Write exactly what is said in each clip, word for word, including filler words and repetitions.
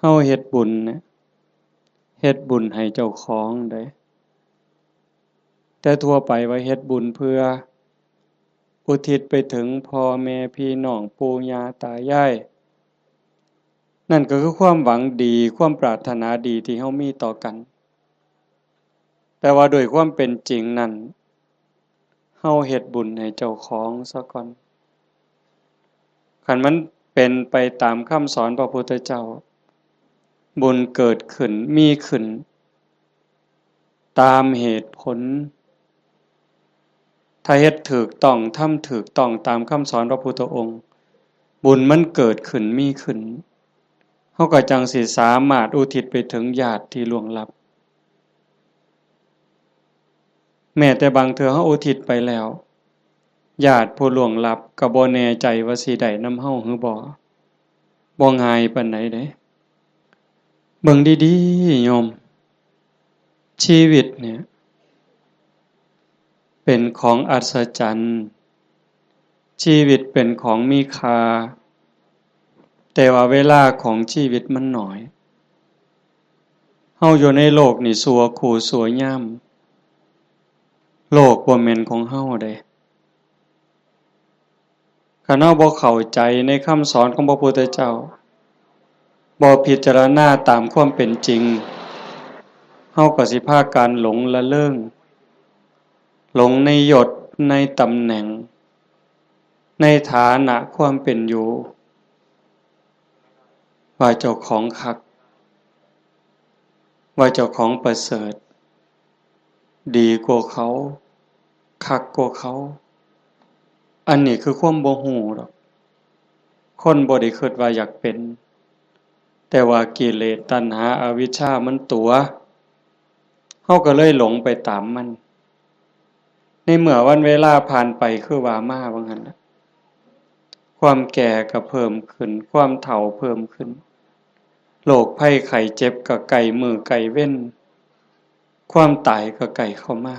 เฮาเฮ็ดบุญเนี่ย เฮ็ดบุญให้เจ้าของเด้ แต่ทั่วไปว่าเฮ็ดบุญเพื่ออุทิศไปถึงพ่อแม่พี่น้องปู่ย่าตายาย นั่นก็คือความหวังดี ความปรารถนาดีที่เฮามีต่อกัน แต่ว่าโดยความเป็นจริงนั้น เฮาเฮ็ดบุญให้เจ้าของซะก่อน คันมันเป็นไปตามคำสอนพระพุทธเจ้า บุญเกิดขึ้น มีขึ้น ตามเหตุผล ถ้าเฮ็ดถูกต้อง ทำถูกต้องตามคำสอนพระพุทธองค์ บุญมันเกิดขึ้น มีขึ้น เฮาก็จั่งสิสามารถอุทิศไปถึงญาติที่ล่วงลับ แม้แต่บางเทื่อเฮาอุทิศไปแล้ว ญาติผู้ล่วงลับก็บ่แน่ใจว่าสิได้นำเฮาหรือบ่ บ่ง่ายปานใดเด้ เบิ่งดีๆ โยม ชีวิตเนี่ย เป็นของอัศจรรย์ ชีวิตเป็นของมีค่า แต่ว่าเวลาของชีวิตมันน้อย เฮาอยู่ในโลกนี่ชั่วคู่ชั่วยาม โลกบ่แม่นของเฮาเด้ คันเฮาบ่เข้าใจในคำสอนของพระพุทธเจ้า บ่พิจารณาตามความเป็นจริง เฮาก็สิพากันหลงละเริง หลงในยศ ในตำแหน่ง ในฐานะความเป็นอยู่ ว่าเจ้าของคัก ว่าเจ้าของประเสริฐ ดีกว่าเขา คักกว่าเขา อันนี้คือความบ่ฮู้ดอก คนบ่ได้คิดว่าอยากเป็น แต่ว่ากิเลสตัณหาอวิชชามันตั๋ว เฮาก็เลยหลงไปตามมัน ในเมื่อวันเวลาผ่านไปคือว่ามาว่างั้นน่ะ ความแก่ก็เพิ่มขึ้น ความเฒ่าเพิ่มขึ้น โรคภัยไข้เจ็บก็ใกล้มื้อใกล้เว็น ความตายก็ใกล้เข้ามา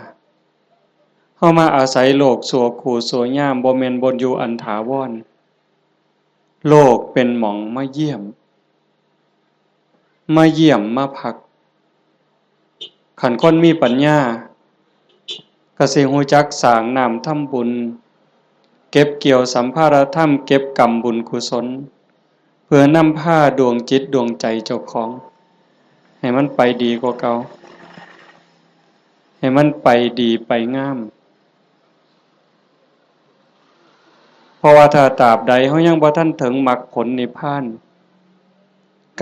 เฮามาอาศัยโลกชั่วคู่ชั่วยาม บ่แม่นบ่อนอยู่อันถาวร โลกเป็นหม่องมาเยี่ยม มาเยี่ยมมาพัก คันคนมีปัญญา ก็สิฮู้จักสร้างน้ำทำบุญ เก็บเกี่ยวสัมภาระธรรม เก็บกำบุญกุศล เพื่อนำพาดวงจิตดวงใจเจ้าของ ให้มันไปดีกว่าเก่า ให้มันไปดีไปงาม เพราะว่าถ้าตราบใดเฮายังบ่ทันถึงมรรคผลนิพพาน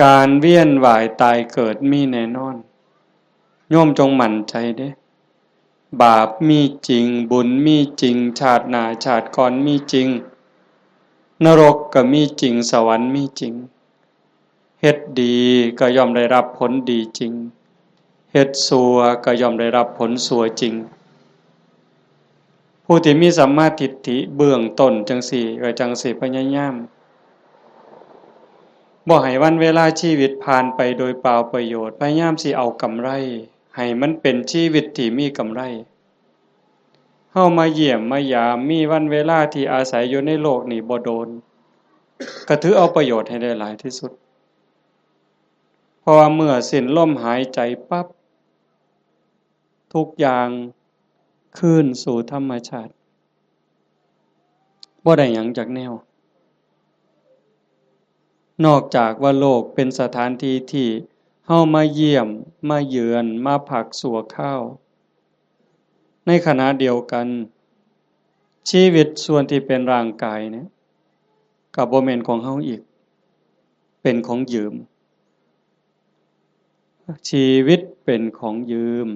การเวียนว่ายตายเกิดมีแน่นอน โยมจงมั่นใจเด้ บาปมีจริง บุญมีจริง ชาติหน้าชาติก่อนมีจริง นรกก็มีจริง สวรรค์มีจริง เฮ็ดดีก็ย่อมได้รับผลดีจริง เฮ็ดชั่วก็ย่อมได้รับผลชั่วจริง ผู้ที่มีสัมมาทิฏฐิเบื้องต้นจั่งซี้ ก็จั่งสิพยายาม บ่ให้วันเวลาชีวิตผ่านไปโดยเปล่าประโยชน์ พยายามสิเอากำไร ให้มันเป็นชีวิตที่มีกำไร เฮามาเยี่ยมมายาม มีวันเวลาที่อาศัยอยู่ในโลกนี้บ่โดน ก็ถือเอาประโยชน์ให้ได้หลายที่สุด เพราะว่าเมื่อสิ้นลมหายใจปั๊บ ทุกอย่างคืนสู่ธรรมชาติ บ่ได้หยังจักแนว นอกจากว่าโลกเป็นสถานที่ที่เฮามาเยี่ยม มาเยือน มาพักชั่วคราว ในขณะเดียวกัน ชีวิตส่วนที่เป็นร่างกายเนี่ย ก็บ่แม่นของเฮาอีก เป็นของยืม ชีวิตเป็นของยืม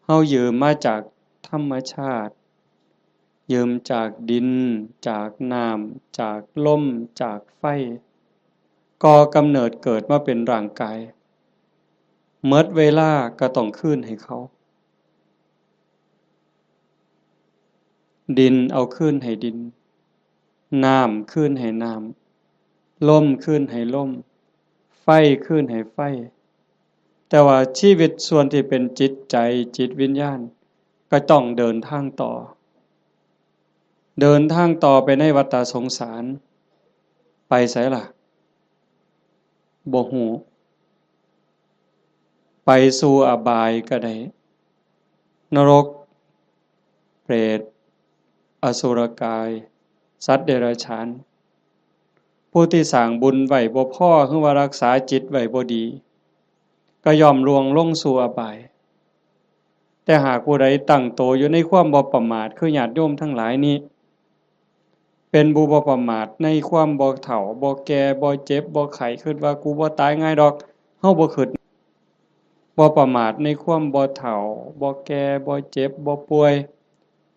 เฮายืมมาจากธรรมชาติ ยืมจากดิน จากน้ำ จากลม จากไฟ ก่อกำเนิดเกิดมาเป็นร่างกาย หมดเวลาก็ต้องคืนให้เขา ดินเอาคืนให้ดิน น้ำคืนให้น้ำ ลมคืนให้ลม ไฟคืนให้ไฟ แต่ว่าชีวิตส่วนที่เป็นจิตใจ จิตวิญญาณ ก็ต้องเดินทางต่อ เดินทางต่อไปในวัฏฏะสงสาร ไปไสล่ะ บ่ฮู้ ไปสู่อบายก็ได้ นรก เปรต อสุรกาย สัตว์เดรัจฉาน ผู้ที่สร้างบุญไว้บ่พอ หรือว่ารักษาจิตไว้บ่ดี ก็ย่อมล่วงลงสู่อบาย แต่หากผู้ใดตั้งโตอยู่ในความบ่ประมาท คือญาติโยมทั้งหลายนี้ เป็นผู้บ่ประมาทในความบ่เฒ่า บ่แก่ บ่เจ็บ บ่ไข้ คิดว่ากูบ่ตายง่ายดอก เฮาบ่คิด บ่ประมาทในความบ่เฒ่า บ่แก่ บ่เจ็บ บ่ป่วย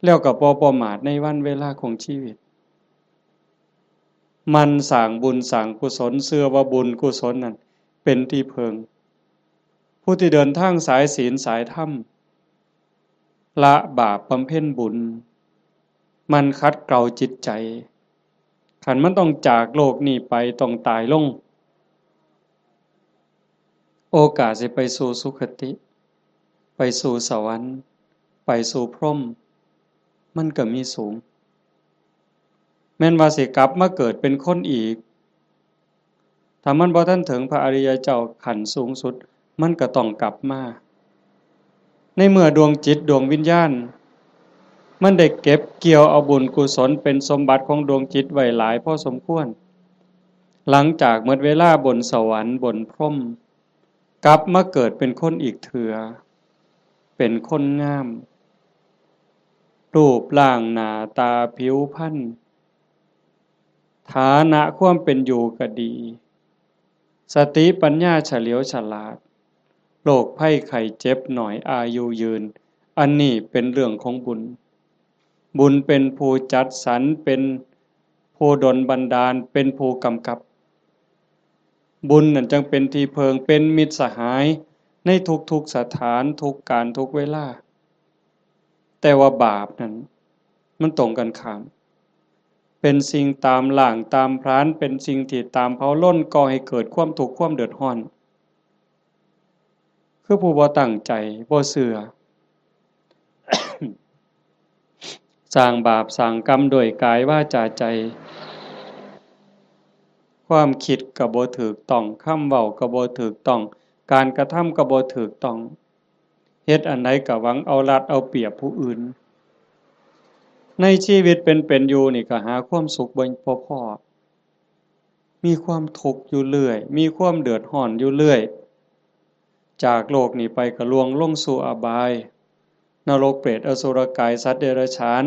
แล้วก็บ่ประมาทในวันเวลาของชีวิต หมั่นสร้างบุญสร้างกุศล เชื่อว่าบุญกุศลนั่นเป็นที่พึ่ง ผู้ที่เดินทางสายศีลสายธรรม ละบาปบำเพ็ญบุญ หมั่นขัดเกลาจิตใจ คันมันต้องจากโลกนี้ไป ต้องตายลง โอกาสสิไปสู่สุคติ ไปสู่สวรรค์ ไปสู่พรหม มันก็มีสูง แม่นว่าสิกลับมาเกิดเป็นคนอีก ถ้ามันบ่ทันถึงพระอริยเจ้าขั้นสูงสุด มันก็ต้องกลับมา ในเมื่อดวงจิตดวงวิญญาณ มันได้เก็บเกี่ยวเอาบุญกุศลเป็นสมบัติของดวงจิตไว้หลายพอสมควร หลังจากหมดเวลาบนสวรรค์บนพรหม กลับมาเกิดเป็นคนอีกเถื่อ เป็นคนงาม รูปร่างหน้าตาผิวพรรณ ฐานะความเป็นอยู่ก็ดี สติปัญญาเฉลียวฉลาด โรคภัยไข้เจ็บน้อย อายุยืน อันนี้เป็นเรื่องของบุญ บุญเป็นผู้จัดสรร เป็นผู้ดลบันดาล เป็นผู้กำกับ บุญนั่นจั่งเป็นที่พึ่ง เป็นมิตรสหายในทุกๆสถาน ทุกกาล ทุกเวลา แต่ว่าบาปนั่น มันตรงกันข้าม เป็นสิ่งตามล้างตามผลาญ เป็นสิ่งที่ตามเผาลน ก่อให้เกิดความทุกข์ความเดือดร้อน คือผู้บ่ตั้งใจ บ่เชื่อ สร้างบาปสร้างกรรมด้วยกายวาจาใจ ความคิดก็บ่ถูกต้อง คำเว้าก็บ่ถูกต้อง การกระทำก็บ่ถูกต้อง เฮ็ดอันใดก็หวังเอารัดเอาเปรียบผู้อื่น ในชีวิตเป็นๆอยู่นี่ก็หาความสุขบ่ บ่พ้อ มีความทุกข์อยู่เรื่อย มีความเดือดร้อนอยู่เรื่อย จากโลกนี้ไปก็ล่วงลงสู่อบาย นรกเปรตอสุรกายสัตว์เดรัจฉาน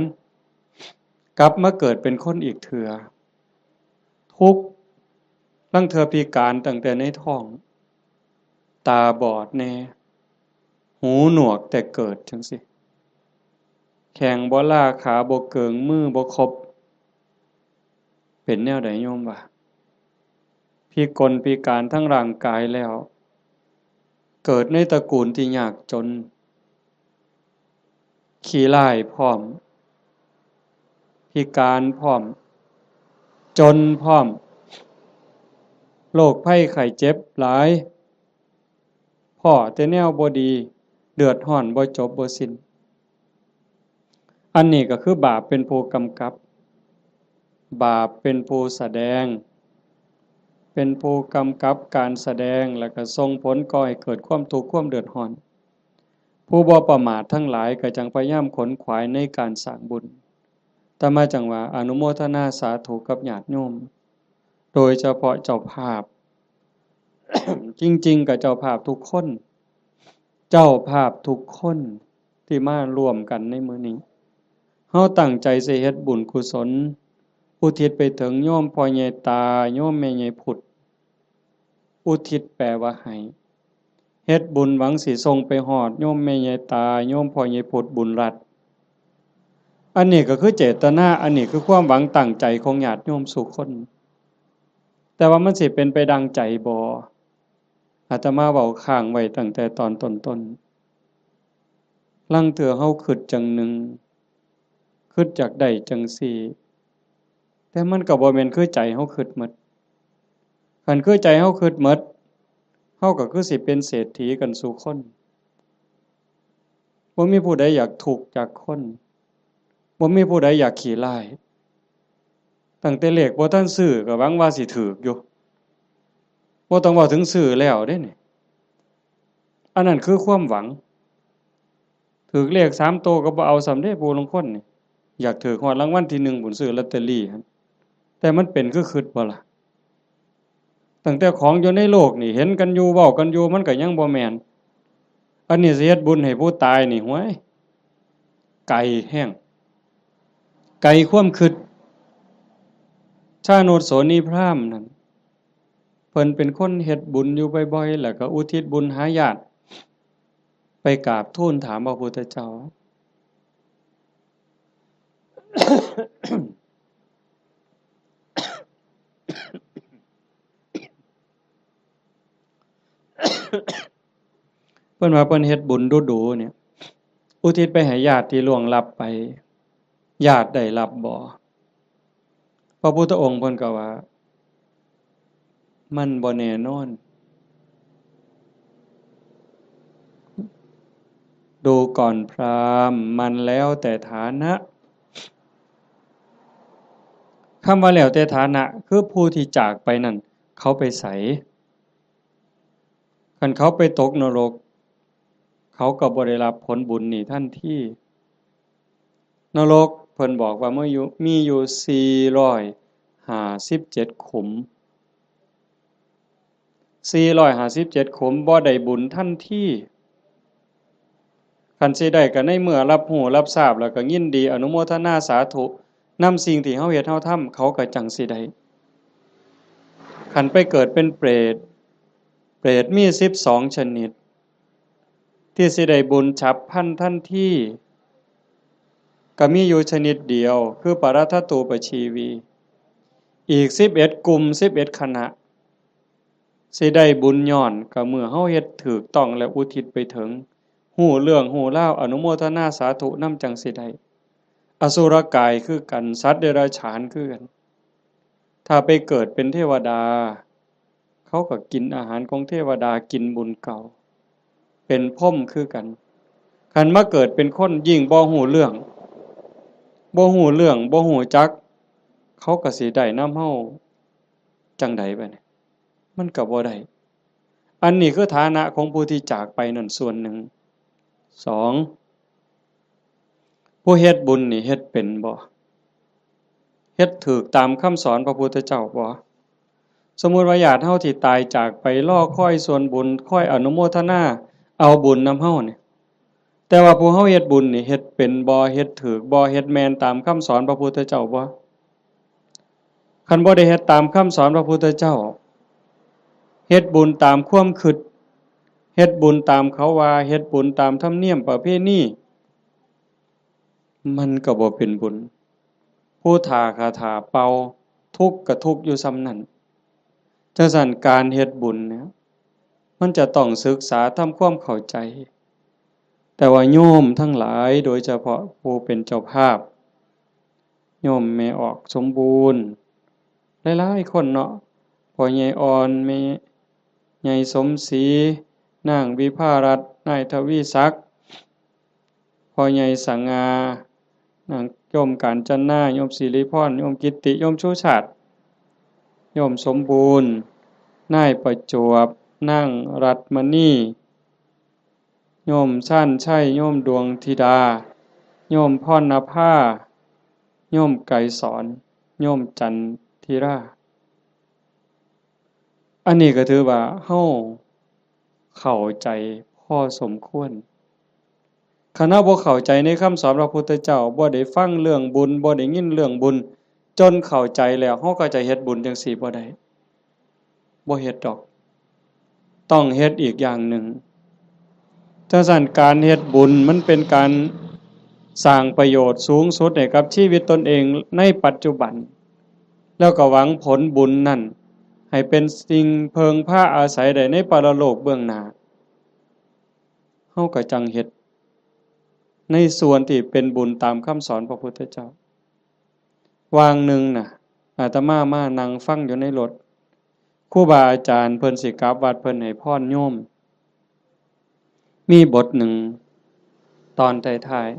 กลับมาเกิดเป็นคนอีกเถื่อ ทุกข์ ลางเทื่อพิการตั้งแต่ในท้อง ตาบอดแน่ หูหนวกแต่เกิดจั่งซี้ แข้งบ่ลา ขาบ่เกิง มือบ่ครบ เป็นแนวใดโยมว่า พิกลพิการทั้งร่างกายแล้ว เกิดในตระกูลที่ยากจน ขี้ร้ายพร้อม พิการพร้อม จนพร้อม โรคภัยไข้เจ็บหลาย พ้อแต่แนวบ่ดี เดือดร้อนบ่จบบ่สิ้น อันนี้ก็คือบาปเป็นผู้กำกับ บาปเป็นผู้แสดง เป็นผู้กำกับการแสดง แล้วก็ส่งผลก่อให้เกิดความทุกข์ความเดือดร้อน ผู้บ่ประมาททั้งหลายก็จั่งพยายามขนขวายในการสร้างบุญ อาตมาจั่งว่าอนุโมทนาสาธุกับญาติโยม โดยเฉพาะเจ้าภาพ จริงๆ ก็เจ้าภาพทุกคน เจ้าภาพทุกคนที่มาร่วมกันในมื้อนี้ เฮาตั้งใจสิเฮ็ดบุญกุศล อุทิศไปถึงโยมพ่อใหญ่ตา โยมแม่ใหญ่พุด อุทิศแปลว่าให้ เฮ็ดบุญหวังสิส่งไปฮอดโยมแม่ใหญ่ตา โยมพ่อใหญ่พุด บุญรัตน์ อันนี้ก็คือเจตนา อันนี้คือความหวังตั้งใจของญาติโยมสู่คน แต่ว่ามันสิเป็นไปดังใจบ่ อาตมาเว้าค้างไว้ตั้งแต่ตอนต้นๆ ลางเทื่อเฮาคิดจั่งหนึ่ง คิดอยากได้จั่งซี้ แต่มันก็บ่แม่นคือใจเฮาคิดหมด คันคือใจเฮาคิดหมด เฮาก็คือสิเป็นเศรษฐีกันสู่คน บ่มีผู้ใดอยากทุกข์จักคน บ่มีผู้ใดอยากขี้ร้าย ตั้งแต่เลขบ่ทันซื้อก็หวังว่าสิถูกอยู่ บ่ต้องเว้าถึงซื้อแล้วเด้นี่ อันนั้นคือความหวัง ถืกเลขสามโตก็บ่เอาซ้ำเด้ ผู้ลางคนนี่ อยากถืกฮอดรางวัลที่หนึ่งพู้น ซื้อลอตเตอรี่หั่น แต่มันเป็นคือคิดบ่ล่ะ ตั้งแต่ของอยู่ในโลกนี่ เห็นกันอยู่ เว้ากันอยู่ มันก็ยังบ่แม่น อันนี้สิเฮ็ดบุญให้ผู้ตายนี่ ห้วย ไกลแฮง ไกลความคิด ชาโนชโสนีพราหมณ์นั่น เพิ่นเป็นคนเฮ็ดบุญอยู่บ่อยๆ แล้วก็อุทิศบุญหาญาติ ไปกราบทูลถามพระพุทธเจ้า เพิ่นว่าเพิ่นเฮ็ดบุญดูๆ เนี่ย อุทิศไปให้ญาติที่ล่วงลับไป ญาติได้รับบ่ พระพุทธองค์เพิ่นก็ว่า มันบ่แน่นอน ดูก่อนพราหมณ์ มันแล้วแต่ฐานะ คำว่าแล้วแต่ฐานะ คือผู้ที่จากไปนั่น เขาไปไส คันเขาไปตกนรก เขาก็บ่ได้รับผลบุญนี่ทันที นรกเพิ่นบอกว่ามีอยู่ มีอยู่สี่ร้อยห้าสิบเจ็ดขุม สี่ร้อยห้าสิบเจ็ดขุม บ่ได้บุญทันที คันสิได้ก็ในเมื่อรับรู้รับทราบแล้วก็ยินดีอนุโมทนาสาธุนำสิ่งที่เฮาเฮ็ดเฮาทำ เขาก็จั่งสิได้ คันไปเกิดเป็นเปรต เปรตมีสิบสองชนิด ที่สิได้บุญฉับพลันทันที ก็มีอยู่ชนิดเดียว คือปรัตถตูปชีวี อีกสิบเอ็ดกลุ่ม สิบเอ็ดคณะ สิได้บุญย้อนก็เมื่อเฮาเฮ็ดถูกต้องและอุทิศไปถึง ฮู้เรื่องฮู้ราว อนุโมทนาสาธุนำจั่งสิได้ อสุรกายคือกัน สัตว์เดรัจฉานคือกัน ถ้าไปเกิดเป็นเทวดา เขาก็กินอาหารของเทวดา กินบุญเก่า เป็นพรหมคือกัน คันมาเกิดเป็นคนยิ่งบ่ฮู้เรื่อง บ่ฮู้เรื่อง บ่ฮู้จัก เขาก็สิได้นำเฮาจั่งใดบัดนี้ มันก็บ่ได้ อันนี้คือฐานะของผู้ที่จากไปนั่นส่วนหนึ่ง สอง ผู้เฮ็ดบุญนี่เฮ็ดเป็นบ่ เฮ็ดถูกตามคำสอนพระพุทธเจ้าบ่ สมมุติว่าญาติเฮาที่ตายจากไปรอคอยส่วนบุญ คอยอนุโมทนาเอาบุญนำเฮานี่ แต่ว่าผู้เฮาเฮ็ดบุญนี่เฮ็ดเป็นบ่ เฮ็ดถูกบ่ เฮ็ดแม่นตามคำสอนพระพุทธเจ้าบ่ คันบ่ได้เฮ็ดตามคำสอนพระพุทธเจ้า เฮ็ดบุญตามความคิด เฮ็ดบุญตามเขาว่า เฮ็ดบุญตามธรรมเนียมประเพณี มันก็บ่เป็นบุญ ผู้ถ้าคาถาเป่า ทุกข์ก็ทุกข์อยู่ส่ำนั้น จั่งซั้นการเฮ็ดบุญเนี่ย มันจะต้องศึกษาทำความเข้าใจ แต่ว่าโยมทั้งหลาย โดยเฉพาะผู้เป็นเจ้าภาพ โยมแม่ออกสมบูรณ์ หลายๆ คนเนาะ พ่อใหญ่อ่อน แม่ใหญ่สมศรี นางวิภารัตน์ นายทวีศักดิ์ พ่อใหญ่สง่า นางโยมกาญจนา โยมสิริพร โยมกิตติ โยมชูชาติ โยมสมบูรณ์ นายประจวบ นางรัตน์มณี โยมชาญชัย โยมดวงธิดา โยมพรณภา โยมไกรสอน โยมจันทิรา อันนี้ก็ถือว่าเฮาเข้าใจพอสมควร คันเฮาบ่เข้าใจในคำสอนพระพุทธเจ้า บ่ได้ฟังเรื่องบุญ บ่ได้ยินเรื่องบุญ จนเข้าใจแล้ว เฮาก็จะเฮ็ดบุญจั่งซี้บ่ได้ บ่เฮ็ดดอก ต้องเฮ็ดอีกอย่างหนึ่ง จั่งซั้นการเฮ็ดบุญมันเป็นการสร้างประโยชน์สูงสุดให้กับชีวิตตนเองในปัจจุบัน แล้วก็หวังผลบุญนั่นให้เป็นสิ่งเพิ่งพาอาศัยได้ในปรโลกเบื้องหน้า เฮาก็จั่งเฮ็ดในส่วนที่เป็นบุญตามคำสอนพระพุทธเจ้า วางหนึ่งน่ะ อาตมามานั่งฟังอยู่ในรถ ครูบาอาจารย์เพิ่นสิกลับวัด เพิ่นให้พรโยม มีบทหนึ่ง ตอนท้าย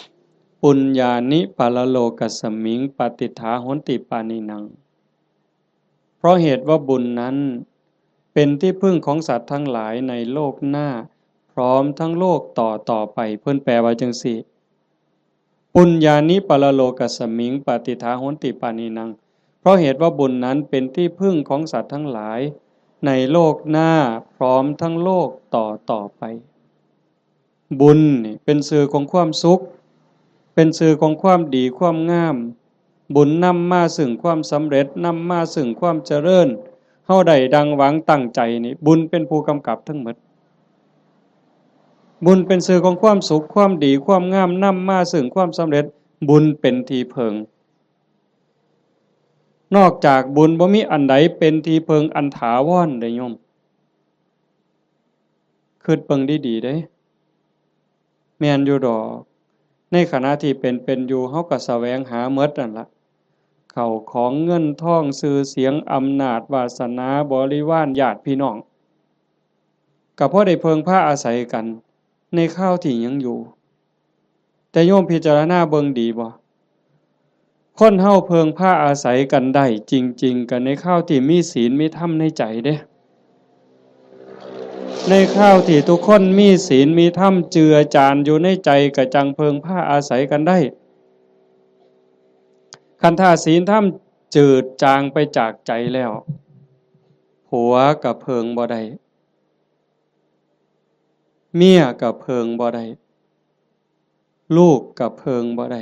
ๆ ปุญญานิปรโลกัสมิง ปาติฏฐาโหนติปานิหนัง เพราะเหตุว่าบุญนั้น เป็นที่พึ่งของสัตว์ทั้งหลายในโลกหน้า พร้อมทั้งโลกต่อต่อไป เพิ่นแปลว่าจั่งซี้ ปุญญานิปรโลกัสมิง ปฏิฏฐาโหนติปาณีนัง เพราะเหตุว่าบุญนั้นเป็นที่พึ่งของสัตว์ทั้งหลาย ในโลกหน้าพร้อมทั้งโลกต่อต่อไป บุญนี่เป็นชื่อของความสุข เป็นชื่อของความดีความงาม บุญนำมาซึ่งความสำเร็จ นำมาซึ่งความเจริญ เฮาได้ดังหวังตั้งใจนี่ บุญเป็นผู้กำกับทั้งหมด บุญเป็นชื่อของความสุข ความดี ความงาม นำมาซึ่งความสำเร็จ บุญเป็นที่พึ่ง นอกจากบุญบ่มีอันใดเป็นที่พึ่งอันถาวรเด้โยม คิดเบิ่งดีๆเด้ แม่นอยู่ดอก ในขณะที่เป็นเป็นอยู่ เฮาก็แสวงหาหมดนั่นละ เข้าของเงินทอง ชื่อเสียง อำนาจ วาสนา บริวาร ญาติพี่น้อง ก็พอได้เพิ่งพาอาศัยกัน ในคราวที่ยังอยู่ แต่โยมพิจารณาเบิ่งดีบ่ คนเฮาเพิ่งพาอาศัยกันได้จริงๆ ก็ในคราวที่มีศีลมีธรรมในใจเด้ ในคราวที่ทุกคนมีศีลมีธรรมเจือจานอยู่ในใจ ก็จั่งเพิ่งพาอาศัยกันได้ คันถ้าศีลธรรมจืดจางไปจากใจแล้ว ผัวก็เพิ่งบ่ได้ เมียก็เพิ่งบ่ได้ ลูกก็เพิ่งบ่ได้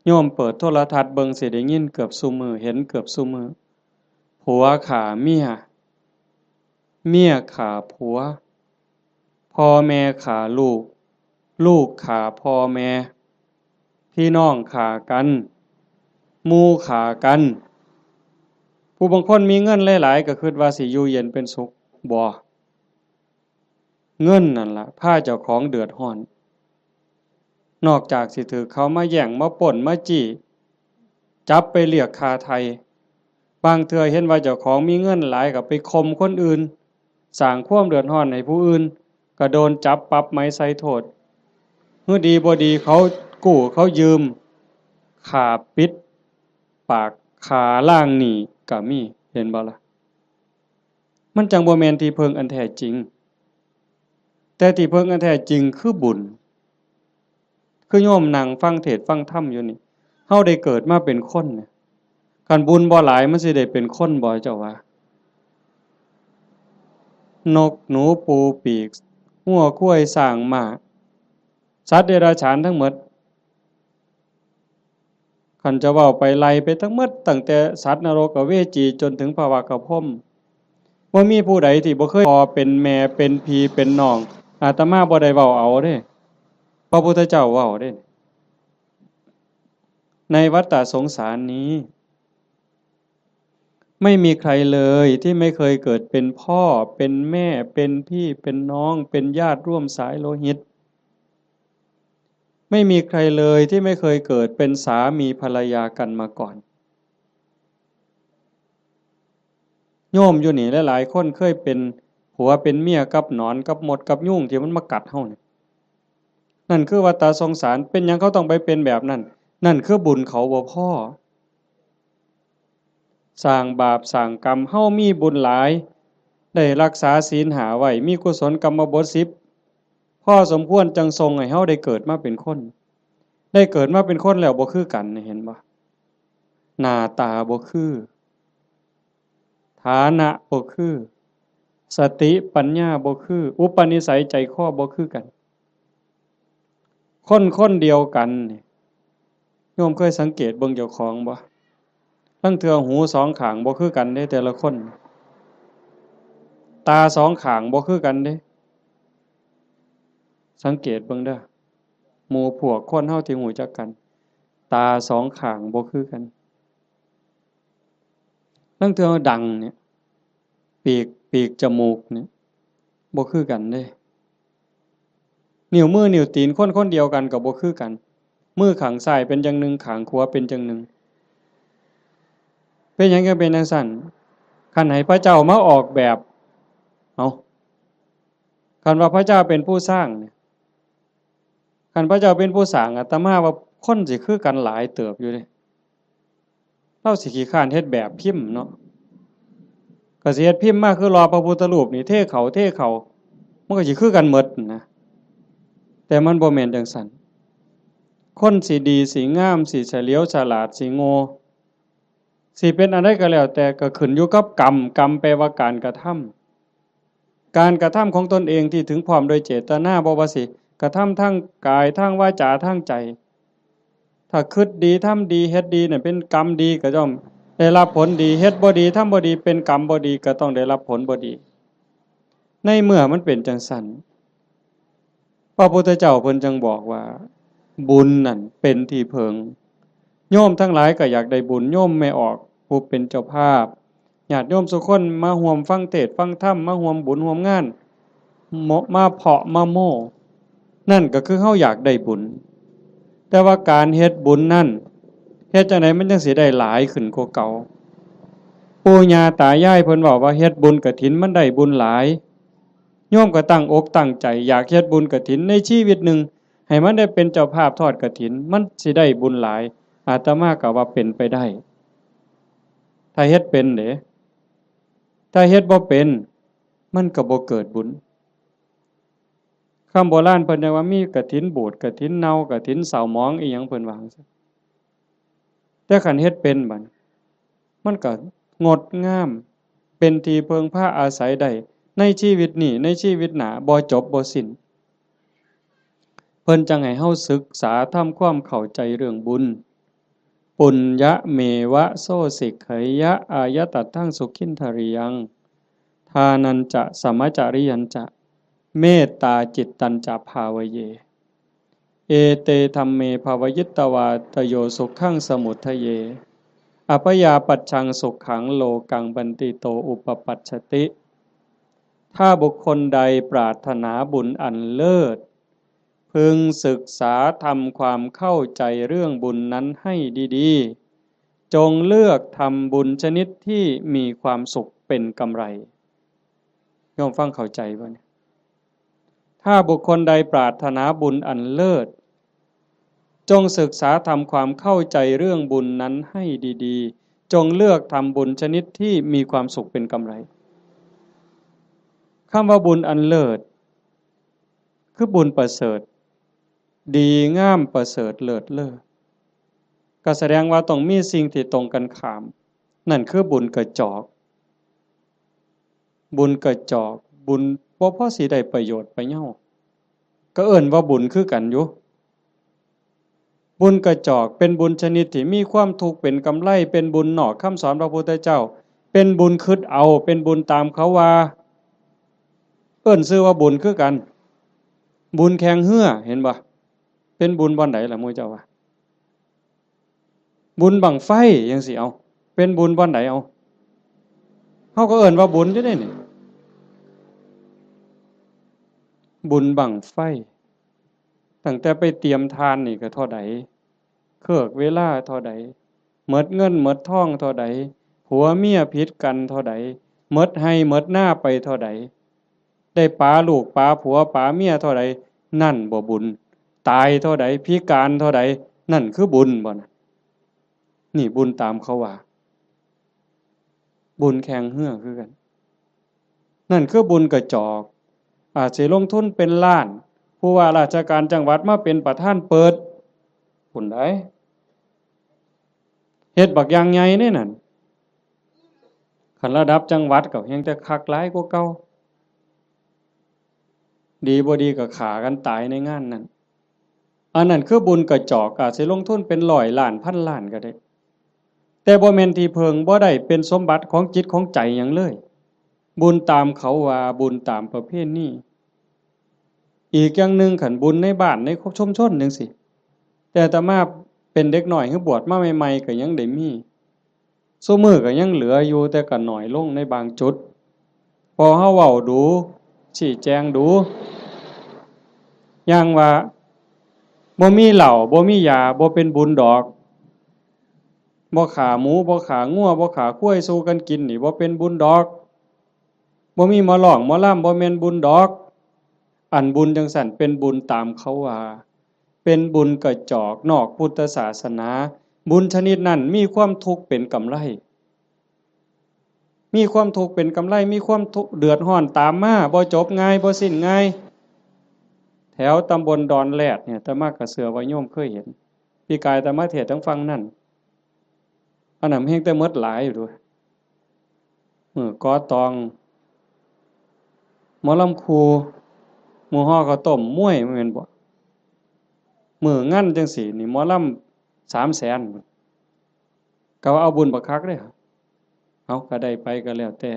โยมเปิดโทรทัศน์เบิ่งสิได้ยินเกือบซุมื้อ เห็นเกือบซุมื้อ ผัวฆ่าเมีย เมียฆ่าผัว พ่อแม่ฆ่าลูก ลูกฆ่าพ่อแม่ พี่น้องฆ่ากัน หมู่ฆ่ากัน ผู้บางคนมีเงินหลายๆ ก็คิดว่าสิอยู่เย็นเป็นสุข บ่ เงินนั่นล่ะ พาเจ้าของเดือดร้อน นอกจากสิถืกเขามาแย่ง มาปล้น มาจี้ จับไปเรียกค่าไถ่ บางเทื่อเห็นว่าเจ้าของมีเงินหลายก็ไปข่มคนอื่น สร้างความเดือดร้อนให้ผู้อื่น ก็โดนจับปรับใหม่ใส่โทษ หื้อดีบ่ดีเขากู้เขายืม ฆ่าปิดปาก ฆ่าล้างหนี้ก็มี เห็นบ่ล่ะ มันจั่งบ่แม่นที่พึ่งอันแท้จริง แต่ที่พึ่งอันแท้จริงคือบุญ คือโยมนั่งฟังเทศน์ฟังธรรมอยู่นี่ เฮาได้เกิดมาเป็นคนเนี่ย คันบุญบ่หลายมันสิได้เป็นคนบ่ เจ้าว่า นกหนูปูปีก งัวควายช้างม้า สัตว์เดรัจฉานทั้งหมด คันจะเว้าไปไล่ไปทั้งหมด ตั้งแต่สัตว์นรกอเวจีจนถึงพระวักกะพรหม บ่มีผู้ใดที่บ่เคยพ่อเป็นแม่เป็นพี่เป็นน้อง อาตมาบ่ได้เว้าเอาเด้ พระพุทธเจ้าเว้าเด้ ในวัฏฏะสงสารนี้ ไม่มีใครเลยที่ไม่เคยเกิดเป็นพ่อ เป็นแม่ เป็นพี่ เป็นน้อง เป็นญาติร่วมสายโลหิต ไม่มีใครเลยที่ไม่เคยเกิดเป็นสามีภรรยากันมาก่อน โยมอยู่นี่หลายๆคนเคยเป็นผัวเป็นเมียกับหนอนกับมดกับยุงที่มันมากัดเฮานี่ นั่นคือวัฏฏะสงสาร เป็นหยังเขาต้องไปเป็นแบบนั้น นั่นคือบุญเขาบ่พอ สร้างบาปสร้างกรรม เฮามีบุญหลาย ได้รักษาศีลห้าไว้ มีกุศลกรรมบทสิบ พอสมควรจั่งส่งให้เฮาได้เกิดมาเป็นคน ได้เกิดมาเป็นคนแล้วบ่คือกันนี่ เห็นบ่ หน้าตาบ่คือ ฐานะบ่คือ สติปัญญาบ่คือ อุปนิสัยใจคอบ่คือกัน คนคนเดียวกันนี่ โยมเคยสังเกตเบิ่งเจ้าของบ่ ลางเทื่อหูสองข้างบ่คือกันเด้ แต่ละคน ตาสองข้างบ่คือกันเด้ สังเกตเบิ่งเด้อ หมู่พวกคนเฮาที่รู้จักกัน ตาสองข้างบ่คือกัน ลางเทื่อดังเนี่ย ปีก ปีกจมูกเนี่ย บ่คือกันเด้ นิ้วมือนิ้วตีนคนคนเดียวกันก็บ่คือกัน มือข้างซ้ายเป็นจั่งหนึ่ง ข้างขวาเป็นจั่งหนึ่ง เป็นหยังจั่งเป็นจั่งซั้น คันให้พระเจ้ามาออกแบบ เอ้า คันว่าพระเจ้าเป็นผู้สร้างเนี่ย คันพระเจ้าเป็นผู้สร้าง อาตมาว่าคนสิคือกันหลายเติบอยู่เด้ ลาวสิขี้คร้านเฮ็ดแบบพิมพ์เนาะ ก็สิเฮ็ดพิมพ์มาคือหล่อพระพุทธรูปนี่ เทเข้า เทเข้า มันก็สิคือกันหมดนะ แต่มันบ่แม่นจั่งซั้น คนสิดี สิงาม สิเฉลียวฉลาด สิโง่ สิเป็นอันใดก็แล้วแต่ ก็ขึ้นอยู่กับกรรม กรรมแปลว่าการกระทำ การกระทำของตนเองที่ถึงพร้อมโดยเจตนา บ่ว่าสิกระทำทางกาย ทางวาจา ทางใจ ถ้าคิดดี ทำดี เฮ็ดดีเนี่ย เป็นกรรมดีก็ย่อมได้รับผลดี เฮ็ดบ่ดี ทำบ่ดี เป็นกรรมบ่ดี ก็ต้องได้รับผลบ่ดี ในเมื่อมันเป็นจั่งซั้น พระพุทธเจ้าเพิ่นจึงบอกว่า บุญนั่นเป็นที่เพิง โยมทั้งหลายก็อยากได้บุญ โยมแม่ออกผู้เป็นเจ้าภาพ ญาติโยมสุคนมาร่วมฟังเทศน์ฟังธรรม มาร่วมบุญร่วมงาน มาเพาะมาโม้ นั่นก็คือเฮาอยากได้บุญ แต่ว่าการเฮ็ดบุญนั่น เฮ็ดจั่งใดมันจั่งสิได้หลายขึ้นกว่าเก่า ปู่ย่าตายายเพิ่นเว้าว่าเฮ็ดบุญกฐินมันได้บุญหลาย โยมก็ตั้งอกตั้งใจอยากเฮ็ดบุญกฐินในชีวิตหนึ่ง ให้มันได้เป็นเจ้าภาพทอดกฐิน มันสิได้บุญหลาย อาตมาก็ว่าเป็นไปได้ ถ้าเฮ็ดเป็นเด้ ถ้าเฮ็ดบ่เป็น มันก็บ่เกิดบุญ คำโบราณเพิ่นยังว่ามีกฐินบูด กฐินเน่า กฐินเศร้าหมอง อีหยังเพิ่นว่าจั่งซี้ แต่คันเฮ็ดเป็นบัด มันก็งดงาม เป็นที่เพิ่งพาอาศัยได้ ในชีวิตนี้ ในชีวิตหน้า บ่จบบ่สิ้น เพิ่นจั่งให้เฮาศึกษาทำความเข้าใจเรื่องบุญ ปุญญะเมวะโสสิกขยะอายะตัตถังสุขินทริยัง ทานัญจะสมจริยัญจะ เมตตาจิตตัญจะภาวะเย เอเตธัมเมภาวิตวาตโยสุขังสมุทเย อัพยาปัชชังสุขังโลกังบันติโตอุปปัชชติ ถ้าบุคคลใดปรารถนาบุญอันเลิศ พึงศึกษาทำความเข้าใจเรื่องบุญนั้นให้ดีๆ จงเลือกทำบุญชนิดที่มีความสุขเป็นกำไร โยมฟังเข้าใจบ่เนี่ย ถ้าบุคคลใดปรารถนาบุญอันเลิศ จงศึกษาทำความเข้าใจเรื่องบุญนั้นให้ดีๆ จงเลือกทำบุญชนิดที่มีความสุขเป็นกำไร คำว่าบุญอันเลิศ คือบุญประเสริฐ ดีงามประเสริฐเลิศเลอ ก็แสดงว่าต้องมีสิ่งที่ตรงกันข้าม นั่นคือบุญกระจอก บุญกระจอก บุญบ่พอสิได้ประโยชน์ประเยา ก็เอิ้นว่าบุญคือกันอยู่ บุญกระจอกเป็นบุญชนิดที่มีความทุกข์เป็นกำไร เป็นบุญนอกคำสอนพระพุทธเจ้า เป็นบุญคิดเอา เป็นบุญตามเขาว่า เอิ้นชื่อว่าบุญคือกัน บุญแข่งเฮือ เห็นบ่ เป็นบุญบ่อนใดล่ะหมู่เจ้าว่า บุญบั้งไฟจั่งซี้ เอา เป็นบุญบ่อนใด เอา เฮาก็เอิ้นว่าบุญอยู่เด้นี่ บุญบั้งไฟ ตั้งแต่ไปเตรียมถ่านนี่ก็เท่าใด เคิกเวลาเท่าใด หมดเงินหมดทองเท่าใด ผัวเมียผิดกันเท่าใด หมดไฮ่หมดนาไปเท่าใด ได้ปาลูกปาผัวปาเมียเท่าใด นั่นบ่บุญ ตายเท่าใด พิการเท่าใด นั่นคือบุญบ่นะ นี่บุญตามเขาว่า บุญแข่งเฮือคือกัน นั่นคือบุญกระจอก อาจสิลงทุนเป็นล้าน ผู้ว่าราชการจังหวัดมาเป็นประธานเปิด บุญใด เฮ็ดบักอย่างใหญ่เด้นั่น คันระดับจังหวัดก็แฮ่งแต่คักหลายกว่าเก่า ดีบ่ดีก็ฆ่ากันตายในงานนั้น อันนั้นคือบุญกระจอก อาจสิลงทุนเป็นร้อยล้าน พันล้านก็ได้ แต่บ่แม่นที่เพิ่ง บ่ได้เป็นสมบัติของจิตของใจหยังเลย บุญตามเขาว่า บุญตามประเพณี อีกอย่างหนึ่ง คันบุญในบ้านในชุมชนจั่งซี้ แต่อาตมาเป็นเด็กน้อย คือบวชมาใหม่ๆ ก็ยังได้มี ซุมื้อก็ยังเหลืออยู่ แต่ก็น้อยลงในบางจุด พอเฮาเว้าดู๋ ชี้แจงดู๋ อย่างว่า บ่มีเหล้า บ่มียา บ่เป็นบุญดอก บ่ฆ่าหมู บ่ฆ่างัว บ่ฆ่าควายสู่กันกินนี่ บ่เป็นบุญดอก บ่มีหมอร้องหมอลำ บ่แม่นบุญดอก อันบุญจั่งซั้นเป็นบุญตามเขาว่า เป็นบุญกระจอกนอกพุทธศาสนา บุญชนิดนั้นมีความทุกข์เป็นกำไร มีความทุกข์เป็นกำไร มีความทุกข์เดือดร้อนตามมา บ่จบง่าย บ่สิ้นง่าย แถวตำบลดอนแรดเนี่ย อาตมาก็เชื่อว่าโยมเคยเห็น ปีกายอาตมาเทศน์ทางฝั่งนั่น อันนั้นแฮงแต่หมดหลายอยู่เด้อ มื้อก่อตอง หมอลำครู มื้อห่อข้าวต้ม มวย แม่นบ่ มื้องานจั่งซี้นี่ หมอลำสามแสน ก็ว่าเอาบุญบักคักเด้ เอา ก็ได้ไปก็แล้วแต่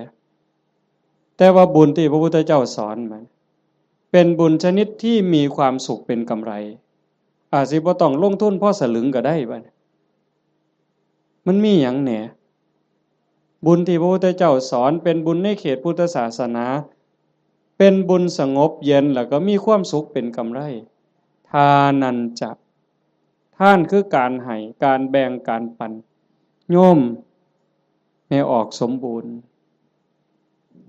แต่ว่าบุญที่พระพุทธเจ้าสอนมัน เป็นบุญชนิดที่มีความสุขเป็นกำไร อาจสิบ่ต้องลงทุนพอสลึงก็ได้บัดนี้ มันมีหยังแหน่ บุญที่พระพุทธเจ้าสอนเป็นบุญในเขตพุทธศาสนา เป็นบุญสงบเย็น แล้วก็มีความสุขเป็นกำไร ทานัญจะ ทานคือการให้ การแบ่ง การปัน โยมแม่ออกสมบูรณ์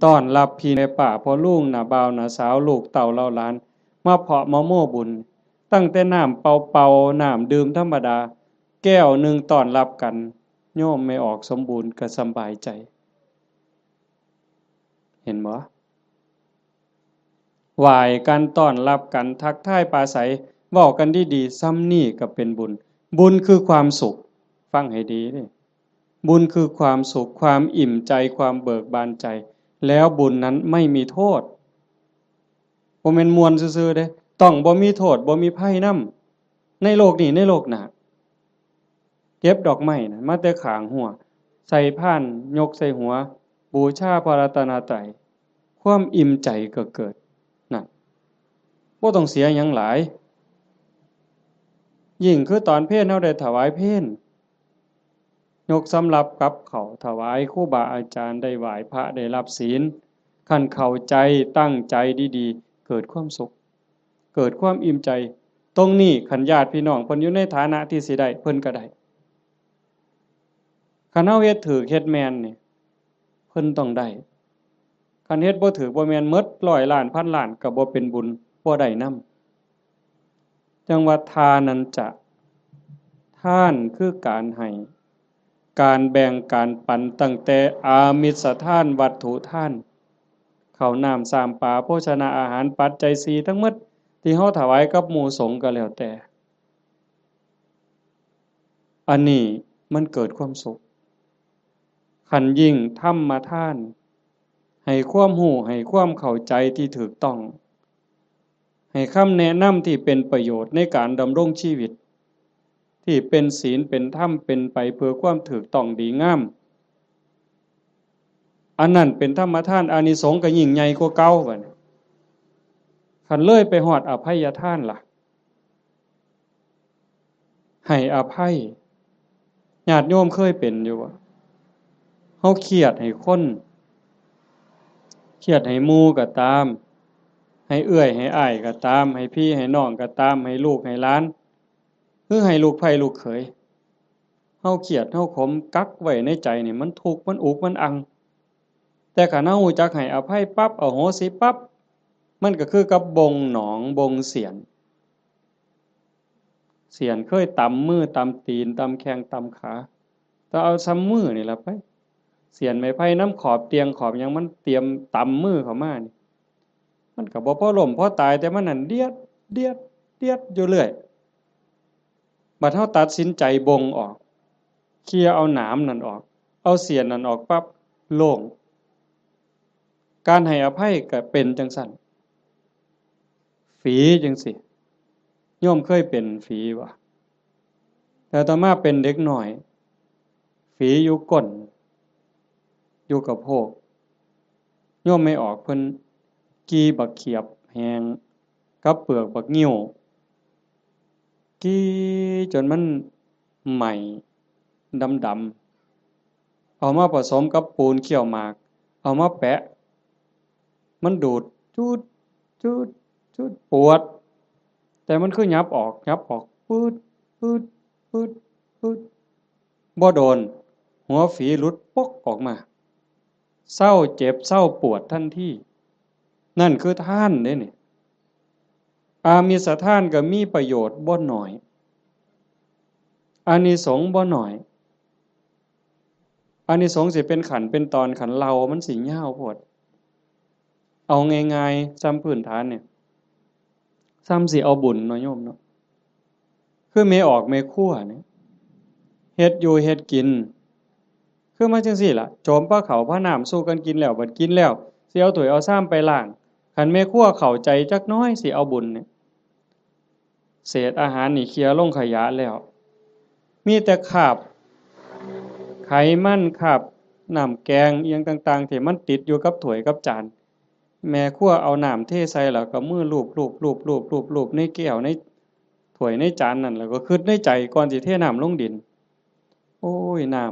ต้อนรับพี่แม่ป้าพ่อลุง น้าบ่าว น้าสาว ลูกเต้าเหล่าหลาน มาเพาะมาโม้บุญ ตั้งแต่น้ำเปล่าๆ น้ำดื่มธรรมดา แก้วหนึ่งต้อนรับกัน โยมแม่ออกสมบูรณ์ก็สำบายใจ เห็นบ่ ไหว้กัน ต้อนรับกัน ทักทายปราศรัย เว้ากันดีๆ ส่ำนี้ก็เป็นบุญ บุญคือความสุข ฟังให้ดีเด้ บุญคือความสุข ความอิ่มใจ ความเบิกบานใจ แล้วบุญนั้นไม่มีโทษ บ่แม่นม่วนซื่อๆเด้ ต้องบ่มีโทษ บ่มีภัยนำ ในโลกนี้ ในโลกหน้า เก็บดอกไม้นะ มาแต่ข้างฮั้ว ใส่พาน ยกใส่หัว บูชาพระรัตนตรัย ความอิ่มใจก็เกิด นั่น บ่ต้องเสียหยังหลาย ยิ่งคือตอนเพลเฮาได้ถวายเพล ยกสำรับกับข้าวถวายครูบาอาจารย์ ได้ไหว้พระ ได้รับศีล คันเข้าใจ ตั้งใจดีๆ เกิดความสุข เกิดความอิ่มใจ ตรงนี้คันญาติพี่น้องเพิ่นอยู่ในฐานะที่สิได้ เพิ่นก็ได้ คันเฮาเฮ็ดถูก เฮ็ดแม่นนี่ เพิ่นต้องได้ คันเฮ็ดบ่ถูกบ่แม่น หมดร้อยล้าน พันล้าน ก็บ่เป็นบุญ บ่ได้นำ จั่งว่าทานัญจะ ทานคือการให้ การแบ่ง การปัน ตั้งแต่อามิสทาน วัตถุทาน ข้าวน้ำ ซ้ำปลา โภชนาอาหาร ปัจจัยสี่ทั้งหมด ที่เฮาถวายกับหมู่สงฆ์ก็แล้วแต่ อันนี้มันเกิดความสุข คันยิ่งธรรมทาน ให้ความรู้ ให้ความเข้าใจที่ถูกต้อง ให้คำแนะนำที่เป็นประโยชน์ในการดำรงชีวิต ที่เป็นศีล เป็นธรรม เป็นไปเพื่อความถูกต้องดีงาม อันนั้นเป็นธรรมทาน อานิสงส์ก็ยิ่งใหญ่กว่าเก่าบัดนี้ คันเลยไปฮอดอภัยทานล่ะ ให้อภัย ญาติโยมเคยเป็นอยู่บ่ เฮาเครียดให้คน เครียดให้หมู่ก็ตาม ให้เอื้อยให้อ้ายก็ตาม ให้พี่ให้น้องก็ตาม ให้ลูกให้หลาน หรือให้ลูกใผลูกเขย เฮาเครียด เฮาขม กักไว้ในใจนี่ มันทุกข์ มันอุก มันอัง แต่คันเฮารู้จักให้อภัยปั๊บ อโหสิปั๊บ มันก็คือกับบ่งหนอง บ่งเสียน เสียนเคยตำมือตำตีน ตำแข้งตำขา แต่เอาส่ำมือนี่ล่ะไป เสียนไม้ไผ่นำขอบเตียงขอบหยัง มันเตรียมตำมือเข้ามานี่ มันก็บ่พอล้มพอตาย แต่มันนั่นเดียด เดียด เดียดอยู่เรื่อย บัดเฮาตัดสินใจบ่งออก เคลียร์เอาหนามนั่นออก เอาเสียนนั่นออกปั๊บ โล่ง การให้อภัยก็เป็นจั่งซั้น ฝีจั่งซี้ โยมเคยเป็นฝีบ่ แต่อาตมาเป็นเด็กน้อย ฝีอยู่ก้น อยู่กะโพก โยมแม่ออกเพิ่นกี่บักเขียบแห้ง กับเปลือกบักงิ้ว กี่จนมันไหม้ดำๆ เอามาผสมกับปูนเคี่ยวหมาก เอามาแปะ มันดูด จูด จูด จูด ปวด แต่มันคือหยับออก หยับออก ปืด ปืด ปืด ปืด บ่โดน หัวฝีหลุดปกออกมา เซาเจ็บ เซาปวดทันที นั่นคือทานเด้นี่ อามิสทานก็มีประโยชน์บ่น้อย อานิสงส์บ่น้อย อานิสงส์สิเป็นขั้นเป็นตอน คันเล่ามันสิยาวโพด เอาง่ายๆ ส่ำพื้นฐานเนี่ย ส่ำสิเอาบุญเนาะโยมเนาะ คือแม่ออกแม่ครัวเนี่ย เฮ็ดอยู่เฮ็ดกิน คือมาจั่งซี้ล่ะ โจมพาข้าวพาน้ำสู่กันกินแล้ว บัดกินแล้ว สิเอาถ้วยเอาชามไปล้าง คันแม่ครัวเข้าใจจักหน่อย สิเอาบุญเนี่ย เศษอาหารนี่เคลียร์ลงขยะแล้ว มีแต่คราบไขมัน คราบน้ำแกงอิหยังต่างๆ ที่มันติดอยู่กับถ้วยกับจาน แม่ครัวเอาน้ำเทใส่แล้วก็มือลูบๆๆๆๆในแก้วในถ้วยในจานนั่น แล้วก็คิดในใจก่อนสิเทน้ำลงดิน โอ้ย น้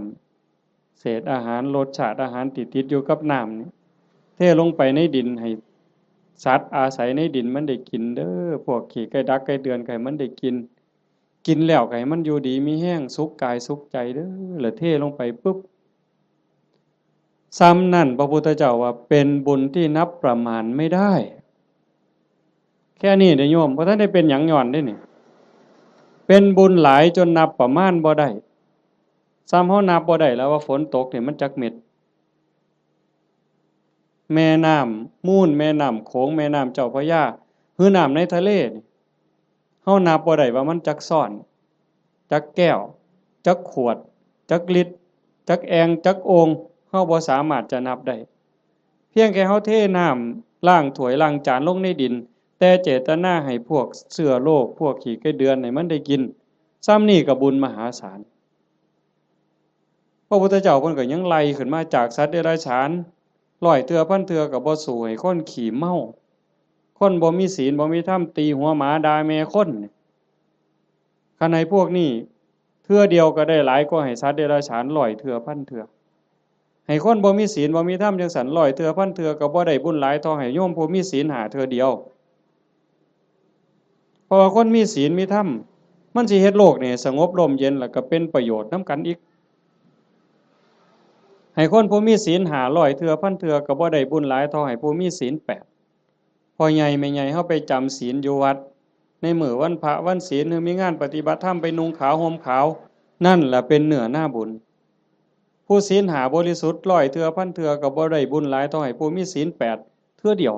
ำ เศษอาหาร รสชาติอาหารที่ติดอยู่กับน้ำนี่ เทลงไปในดิน ให้สัตว์อาศัยในดินมันได้กินเด้อ พวกขี้ไก่ดักไก่เดือนก็ให้มันได้กิน กินแล้วก็ให้มันอยู่ดีมีแฮง สุขกายสุขใจเด้อ แล้วเทลงไปปุ๊บ ส่ำนั่นพระพุทธเจ้าว่าเป็นบุญที่นับประมาณไม่ได้ แค่นี้เด้อโยม บ่ทันได้เป็นหยังย้อนเด้นี่ เป็นบุญหลายจนนับประมาณบ่ได้ ส่ำเฮานับบ่ได้แล้วว่าฝนตกนี่มันจักเม็ด แม่น้ำมูล แม่น้ำโขง แม่น้ำเจ้าพระยา หรือน้ำในทะเลนี่ เฮานับบ่ได้ว่ามันจักซ้อน จักแก้ว จักขวด จักลิตร จักแอ่ง จักโอ่ง เฮาบ่สามารถจะนับได้ เพียงแค่เฮาเทน้ำล้างถ้วยล้างจานลงในดิน แต่เจตนาให้พวกเชื้อโรค พวกขี้ไก่เดือนให้มันได้กิน ส่ำนี่ก็บุญมหาศาล พระพุทธเจ้าเพิ่นก็ยังไล่ขึ้นมาจากสัตว์เดรัจฉาน ร้อยเทื่อพันเทื่อก็บ่สู้ให้คนขี้เมา คนบ่มีศีลบ่มีธรรม ตีหัวหมาด่าแม่คน คันให้พวกนี้เทื่อเดียวก็ได้หลายกว่าให้สัตว์เดรัจฉานร้อยเทื่อพันเทื่อ ให้คนบ่มีศีลบ่มีธรรมจั่งซั้นร้อยเทื่อพันเทื่อก็บ่ได้บุญหลายเท่าให้โยมผู้มีศีลห้าเทื่อเดียว เพราะว่าคนมีศีลมีธรรม มันสิเฮ็ดโลกนี่สงบร่มเย็น แล้วก็เป็นประโยชน์นำกันอีก ให้คนผู้มีศีลห้าร้อยเทื่อพันเทื่อก็บ่ได้บุญหลายเท่าให้ผู้มีศีลแปด พ่อใหญ่แม่ใหญ่เฮาไปจำศีลอยู่วัด ในมื้อวันพระวันศีล หรือมีงานปฏิบัติธรรมไปนุ่งขาวห่มขาว นั่นล่ะเป็นเนื้อนาบุญ ผู้ศีลห้าบริสุทธิ์ร้อยเทื่อพันเทื่อก็บ่ได้บุญหลายเท่าให้ผู้มีศีลแปดเทื่อเดียว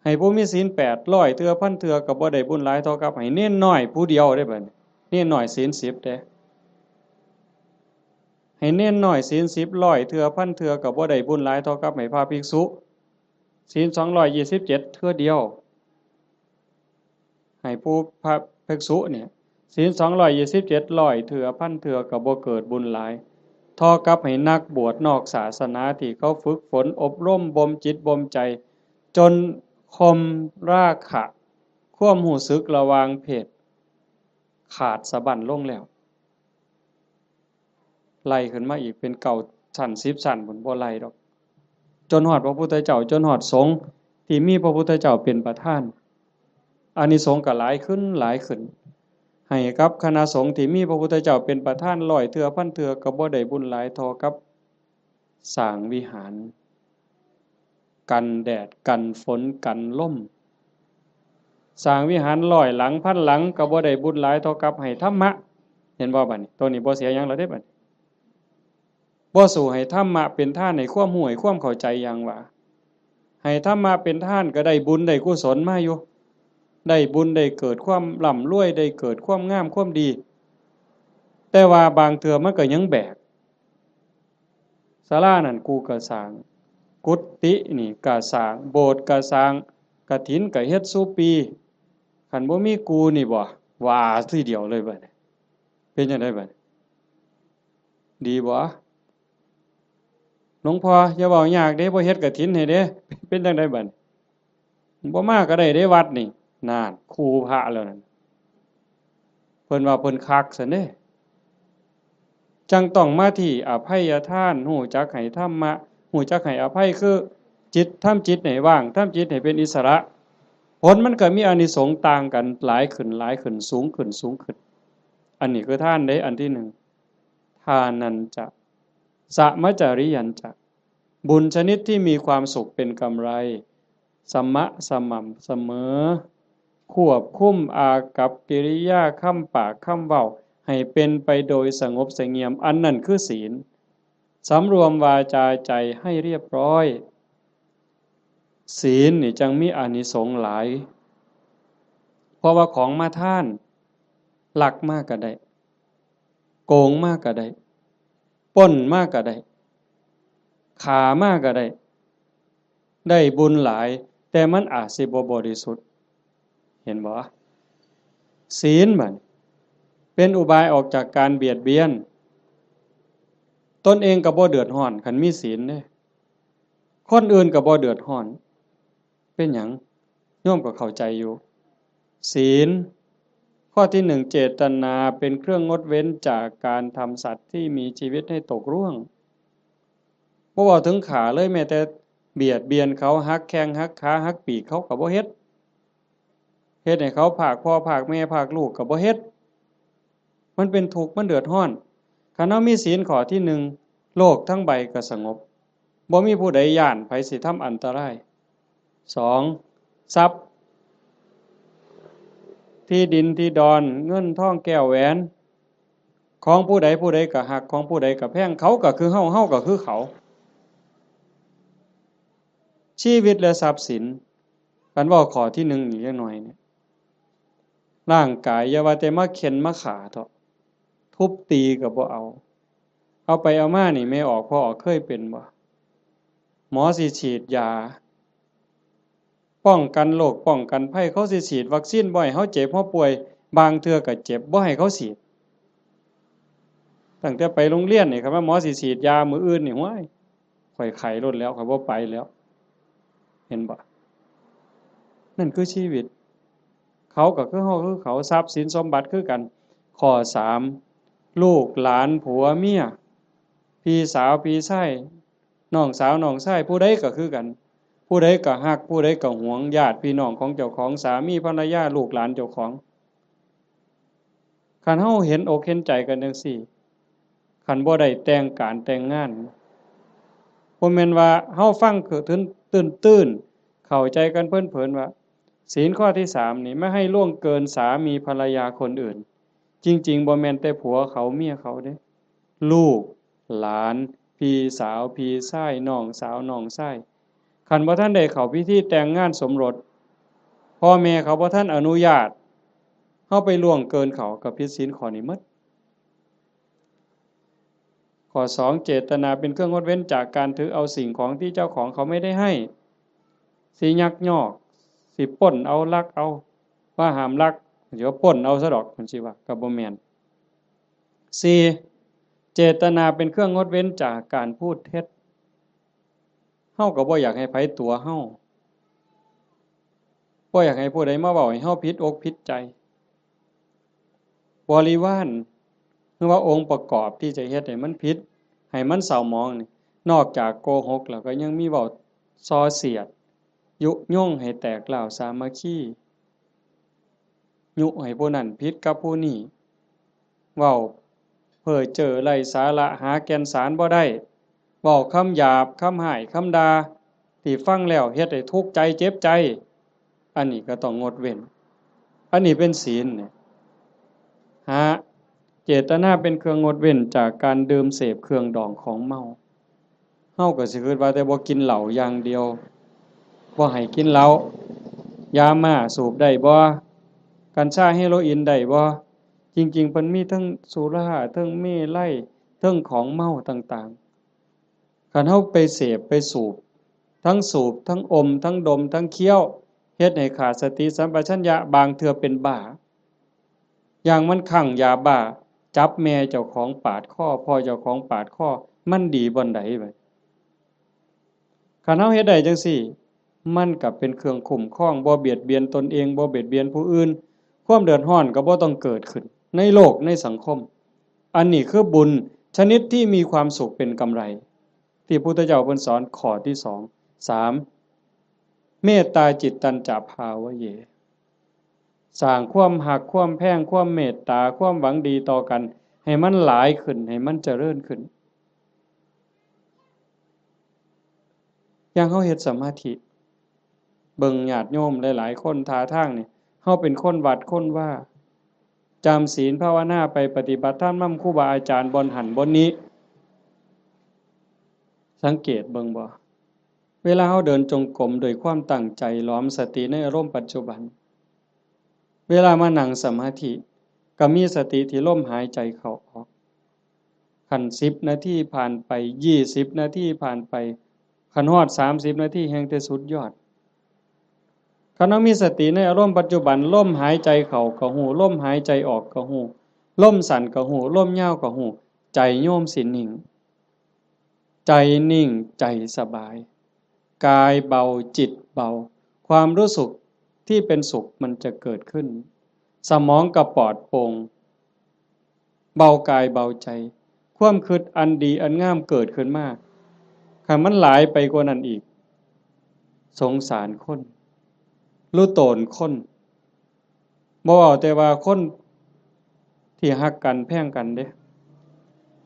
ให้ผู้มีศีลแปดร้อยเทื่อพันเทื่อก็บ่ได้บุญหลายเท่ากับให้เณรน้อยผู้เดียวเด้บัดนี้ เณรน้อยศีลสิบเด้ ให้เณรน้อยศีลสิบร้อยเทื่อพันเทื่อก็บ่ได้บุญหลายเท่ากับให้พระภิกษุ ศีลสองร้อยยี่สิบเจ็ดเทื่อเดียว ให้ผู้พระภิกษุเนี่ย ศีลสองร้อยยี่สิบเจ็ดร้อยเทื่อพันเทื่อก็บ่เกิดบุญหลาย เท่ากับให้นักบวชนอกศาสนาที่เขาฝึกฝนอบรมบ่มจิตบ่มใจ จนข่มราคะ ความรู้สึกระหว่างเพศ ขาดสะบั้นลงแล้ว ไล่ขึ้นมาอีกเป็นเก้าชั้นสิบชั้นพุ้น บ่ไล่ดอก จนฮอดพระพุทธเจ้า จนฮอดสงฆ์ที่มีพระพุทธเจ้าเป็นประธาน อานิสงส์ก็หลายขึ้นหลายขึ้น ให้กับคณะสงฆ์ที่มีพระพุทธเจ้าเป็นประธานร้อยเทื่อพันเทื่อก็บ่ได้บุญหลายเท่ากับสร้างวิหาร กันแดด กันฝน กันลม สร้างวิหารร้อยหลังพันหลังก็บ่ได้บุญหลายเท่ากับให้ธรรมะ เห็นบ่บัดนี้ ตัวนี้บ่เสียหยังแล้วเด้บัดนี้ บ่สู้ให้ธรรมะเป็นทานให้ความรู้ให้ความเข้าใจอย่างว่า ให้ธรรมะเป็นทานก็ได้บุญได้กุศลมาอยู่ ได้บุญได้เกิดความร่ำรวย ได้เกิดความงามความดี แต่ว่าบางเทื่อมันก็ยังแบก ศาลานั่นกูก็สร้าง กุฏินี่ก็สร้าง โบสถ์ก็สร้าง กฐินก็เฮ็ดซุปี คันบ่มีกูนี่บ่ ว่าทีเดียวเลยบัดนี้ เป็นจั่งใดบัดนี้ ดีบ่ หลวงพ่ออย่าเว้ายากเด้ บ่เฮ็ดกฐินให้เด้ เป็นจั่งใดบัดนี้ บ่มาก็ได้เด้วัดนี่ นั่น คู่พระแล้วนั่น เพิ่นว่าเพิ่นคักซั้นเด้ จั่งต้องมาที่อภัยทาน รู้จักให้ธรรมะ รู้จักให้อภัย คือจิต ทำจิตให้ว่าง ทำจิตให้เป็นอิสระ ผลมันก็มีอานิสงส์ต่างกัน หลายขึ้น หลายขึ้น สูงขึ้น สูงขึ้น อันนี้คือทานเด้ อันที่หนึ่ง ทานัญจะ สะมะจาริยัญจะ บุญชนิดที่มีความสุขเป็นกำไร สมะ สม่ำเสมอ ควบคุมอากัปกิริยา คำปาก คำเว้า ให้เป็นไปโดยสงบเสงี่ยม อันนั้นคือศีล สำรวมวาจาใจให้เรียบร้อย ศีลนี่จั่งมีอานิสงส์หลาย เพราะว่าของมาทาน ลักมาก็ได้ โกงมาก็ได้ ปล้นมาก็ได้ ฆ่ามาก็ได้ ได้บุญหลาย แต่มันอาจสิบ่บริสุทธิ์ เห็นบ่ ศีลบัดเป็นอุบายออกจากการเบียดเบียน ตนเองก็บ่เดือดร้อน คันมีศีลเด้ คนอื่นก็บ่เดือดร้อน เป็นหยัง โยมก็เข้าใจอยู่ ศีล ข้อที่หนึ่ง เจตนาเป็นเครื่องงดเว้นจากการทำสัตว์ที่มีชีวิตให้ตกร่วง บ่เว้าถึงฆ่าเลย แม้แต่เบียดเบียนเขา หักแข้งหักขา หักปีกเขาก็บ่เฮ็ด เฮ็ดให้เขาพรากพ่อพรากแม่พรากลูกก็บ่เฮ็ด มันเป็นทุกข์ มันเดือดร้อน คันเฮามีศีลข้อที่หนึ่ง โลกทั้งใบก็สงบ บ่มีผู้ใดย้านไผสิทำอันตราย สอง ทรัพย์ ที่ดินที่ดอน เงินทองแก้วแหวน ของผู้ใดผู้ใดก็ฮัก ของผู้ใดก็แพง เขาก็คือเฮา เฮาก็คือเขา ชีวิตและทรัพย์สิน คันเว้าข้อที่หนึ่งนี่จักหน่อยเนี่ย ร่างกายอย่าว่าแต่มาเฆ็่นมาฆ่าเถาะ ทุบตีก็บ่เอา เอาไปเอามานี่ แม่ออกพ่อออกเคยเป็นบ่ หมอสิฉีดยา ป้องกันโรคป้องกันภัย เขาสิฉีดวัคซีนบ่ให้เฮาเจ็บเฮาป่วย บางเทื่อก็เจ็บบ่ให้เขาฉีด ตั้งแต่ไปโรงเรียนนี่ คันว่าหมอสิฉีดยามื้ออื่นนี่ ห้วย ข้อยไข้โลดแล้ว ข้อยบ่ไปแล้ว เห็นบ่ นั่นคือชีวิต เขาก็คือเฮาคือเขา ทรัพย์สินสมบัติคือกัน ข้อสาม ลูกหลานผัวเมีย พี่สาวพี่ชาย น้องสาวน้องชาย ผู้ใดก็คือกัน ผู้ใดก็ฮัก ผู้ใดก็หวง ญาติพี่น้องของเจ้าของ สามีภรรยา ลูกหลานเจ้าของ คันเฮาเห็นอกเห็นใจกันจั่งซี้ คันบ่ได้แต่งการแต่งงาน บ่แม่นว่าเฮาฟังคือตื้นๆ เข้าใจกันเพลินๆ ว่า ศีลข้อที่สามนี่ ไม่ให้ล่วงเกินสามีภรรยาคนอื่น จริงๆ บ่แม่นแต่ผัวเขาเมียเขาเด้ ลูก หลาน พี่สาว พี่ชาย น้องสาว น้องชาย คันบ่ทันได้เข้าพิธีแต่งงานสมรส พ่อแม่เขาบ่ทันอนุญาต เฮาไปล่วงเกินเขา ก็ผิดศีลข้อนี้หมด ข้อสอง เจตนาเป็นเครื่องงดเว้นจากการถือเอาสิ่งของที่เจ้าของเขาไม่ได้ให้ สิยักยอก สิปล้นเอา ลักเอา ว่าห้ามลัก เดี๋ยวปล้นเอาซะดอก มันสิว่า ก็บ่แม่น สี่ เจตนาเป็นเครื่องงดเว้นจากการพูดเท็จ เฮาก็บ่อยากให้ไผตั๋วเฮา บ่อยากให้ผู้ใดมาเว้าให้เฮาผิดอกผิดใจ บริวาร หรือว่าองค์ประกอบที่จะเฮ็ดให้มันผิด ให้มันเศร้าหมองนี่ นอกจากโกหกแล้วก็ยังมีเว้าส่อเสียด ยุยงให้แตกร้าวสามัคคี ยุให้ผู้นั้นผิดกับผู้นี้ เว้าเพ้อเจ้อไร้สาระ หาแก่นสารบ่ได้ เว้าคำหยาบ คำฮ้าย คำด่า ที่ฟังแล้วเฮ็ดให้ทุกข์ใจเจ็บใจ อันนี้ก็ต้องงดเว้น อันนี้เป็นศีลเนี่ย ห้า เจตนาเป็นเครื่องงดเว้นจากการดื่มเสพเครื่องดองของเมา เฮาก็สิคิดว่าแต่บ่กินเหล้าอย่างเดียว บ่ให้กินเหล้า ยาม่าสูบได้บ่ กัญชาเฮโรอีนได้บ่ จริงๆ เพิ่นมีทั้งสุรา ทั้งเมรัย ทั้งของเมาต่างๆ คันเฮาไปเสพไปสูบ ทั้งสูบ ทั้งอม ทั้งดม ทั้งเคี้ยว เฮ็ดให้ขาดสติสัมปชัญญะ บางเทื่อเป็นบ้า อย่างมันคลั่งยาบ้า จับแม่เจ้าของปาดคอ พ่อเจ้าของปาดคอ มันดีบ่อนใดบัด คันเฮาเฮ็ดได้จั่งซี้ มันก็เป็นเครื่องคุ้มครอง บ่เบียดเบียนตนเอง บ่เบียดเบียนผู้อื่น ความเดือดร้อนก็บ่ต้องเกิดขึ้น ในโลกในสังคม อันนี้คือบุญชนิดที่มีความสุขเป็นกำไร ที่พุทธเจ้าเพิ่นสอนข้อที่สอง สาม เมตตาจิตตัญจะภาวะเย สร้างความฮัก ความแพง ความเมตตา ความหวังดีต่อกัน ให้มันหลายขึ้น ให้มันเจริญขึ้น อย่างเฮาเฮ็ดสมาธิ เบิ่งญาติโยมหลายๆ คนท่าทางนี่ เฮาเป็นคนวัดคนวา จำศีลภาวนาไป ปฏิบัติธรรมนำครูบาอาจารย์บ่อนหั้นบ่อนนี้ สังเกตเบิ่งบ่ เวลาเราเดินจงกรมด้วยความตั้งใจ หลอมสติในอารมณ์ปัจจุบัน เวลามานั่งสมาธิ ก็มีสติที่ลมหายใจเข้าออก คันสิบนาทีผ่านไป ยี่สิบนาทีผ่านไป คันฮอดสามสิบนาทีแฮ่งแต่สุดยอด คันเรามีสติในอารมณ์ปัจจุบัน ลมหายใจเข้าก็ฮู้ ลมหายใจออกก็ฮู้ ลมสั้นก็ฮู้ ลมยาวก็ฮู้ ใจโยมสินิ่ง ใจนิ่ง ใจสบาย กายเบา จิตเบา ความรู้สึกที่เป็นสุขมันจะเกิดขึ้น สมองก็ปลอดโปร่ง เบากายเบาใจ ความคิดอันดีอันงามเกิดขึ้นมา คันมันหลายไปกว่านั้นอีก สงสารคน รู้ตนคน บ่เว้าแต่ว่าคนที่ฮักกันแพงกันเด้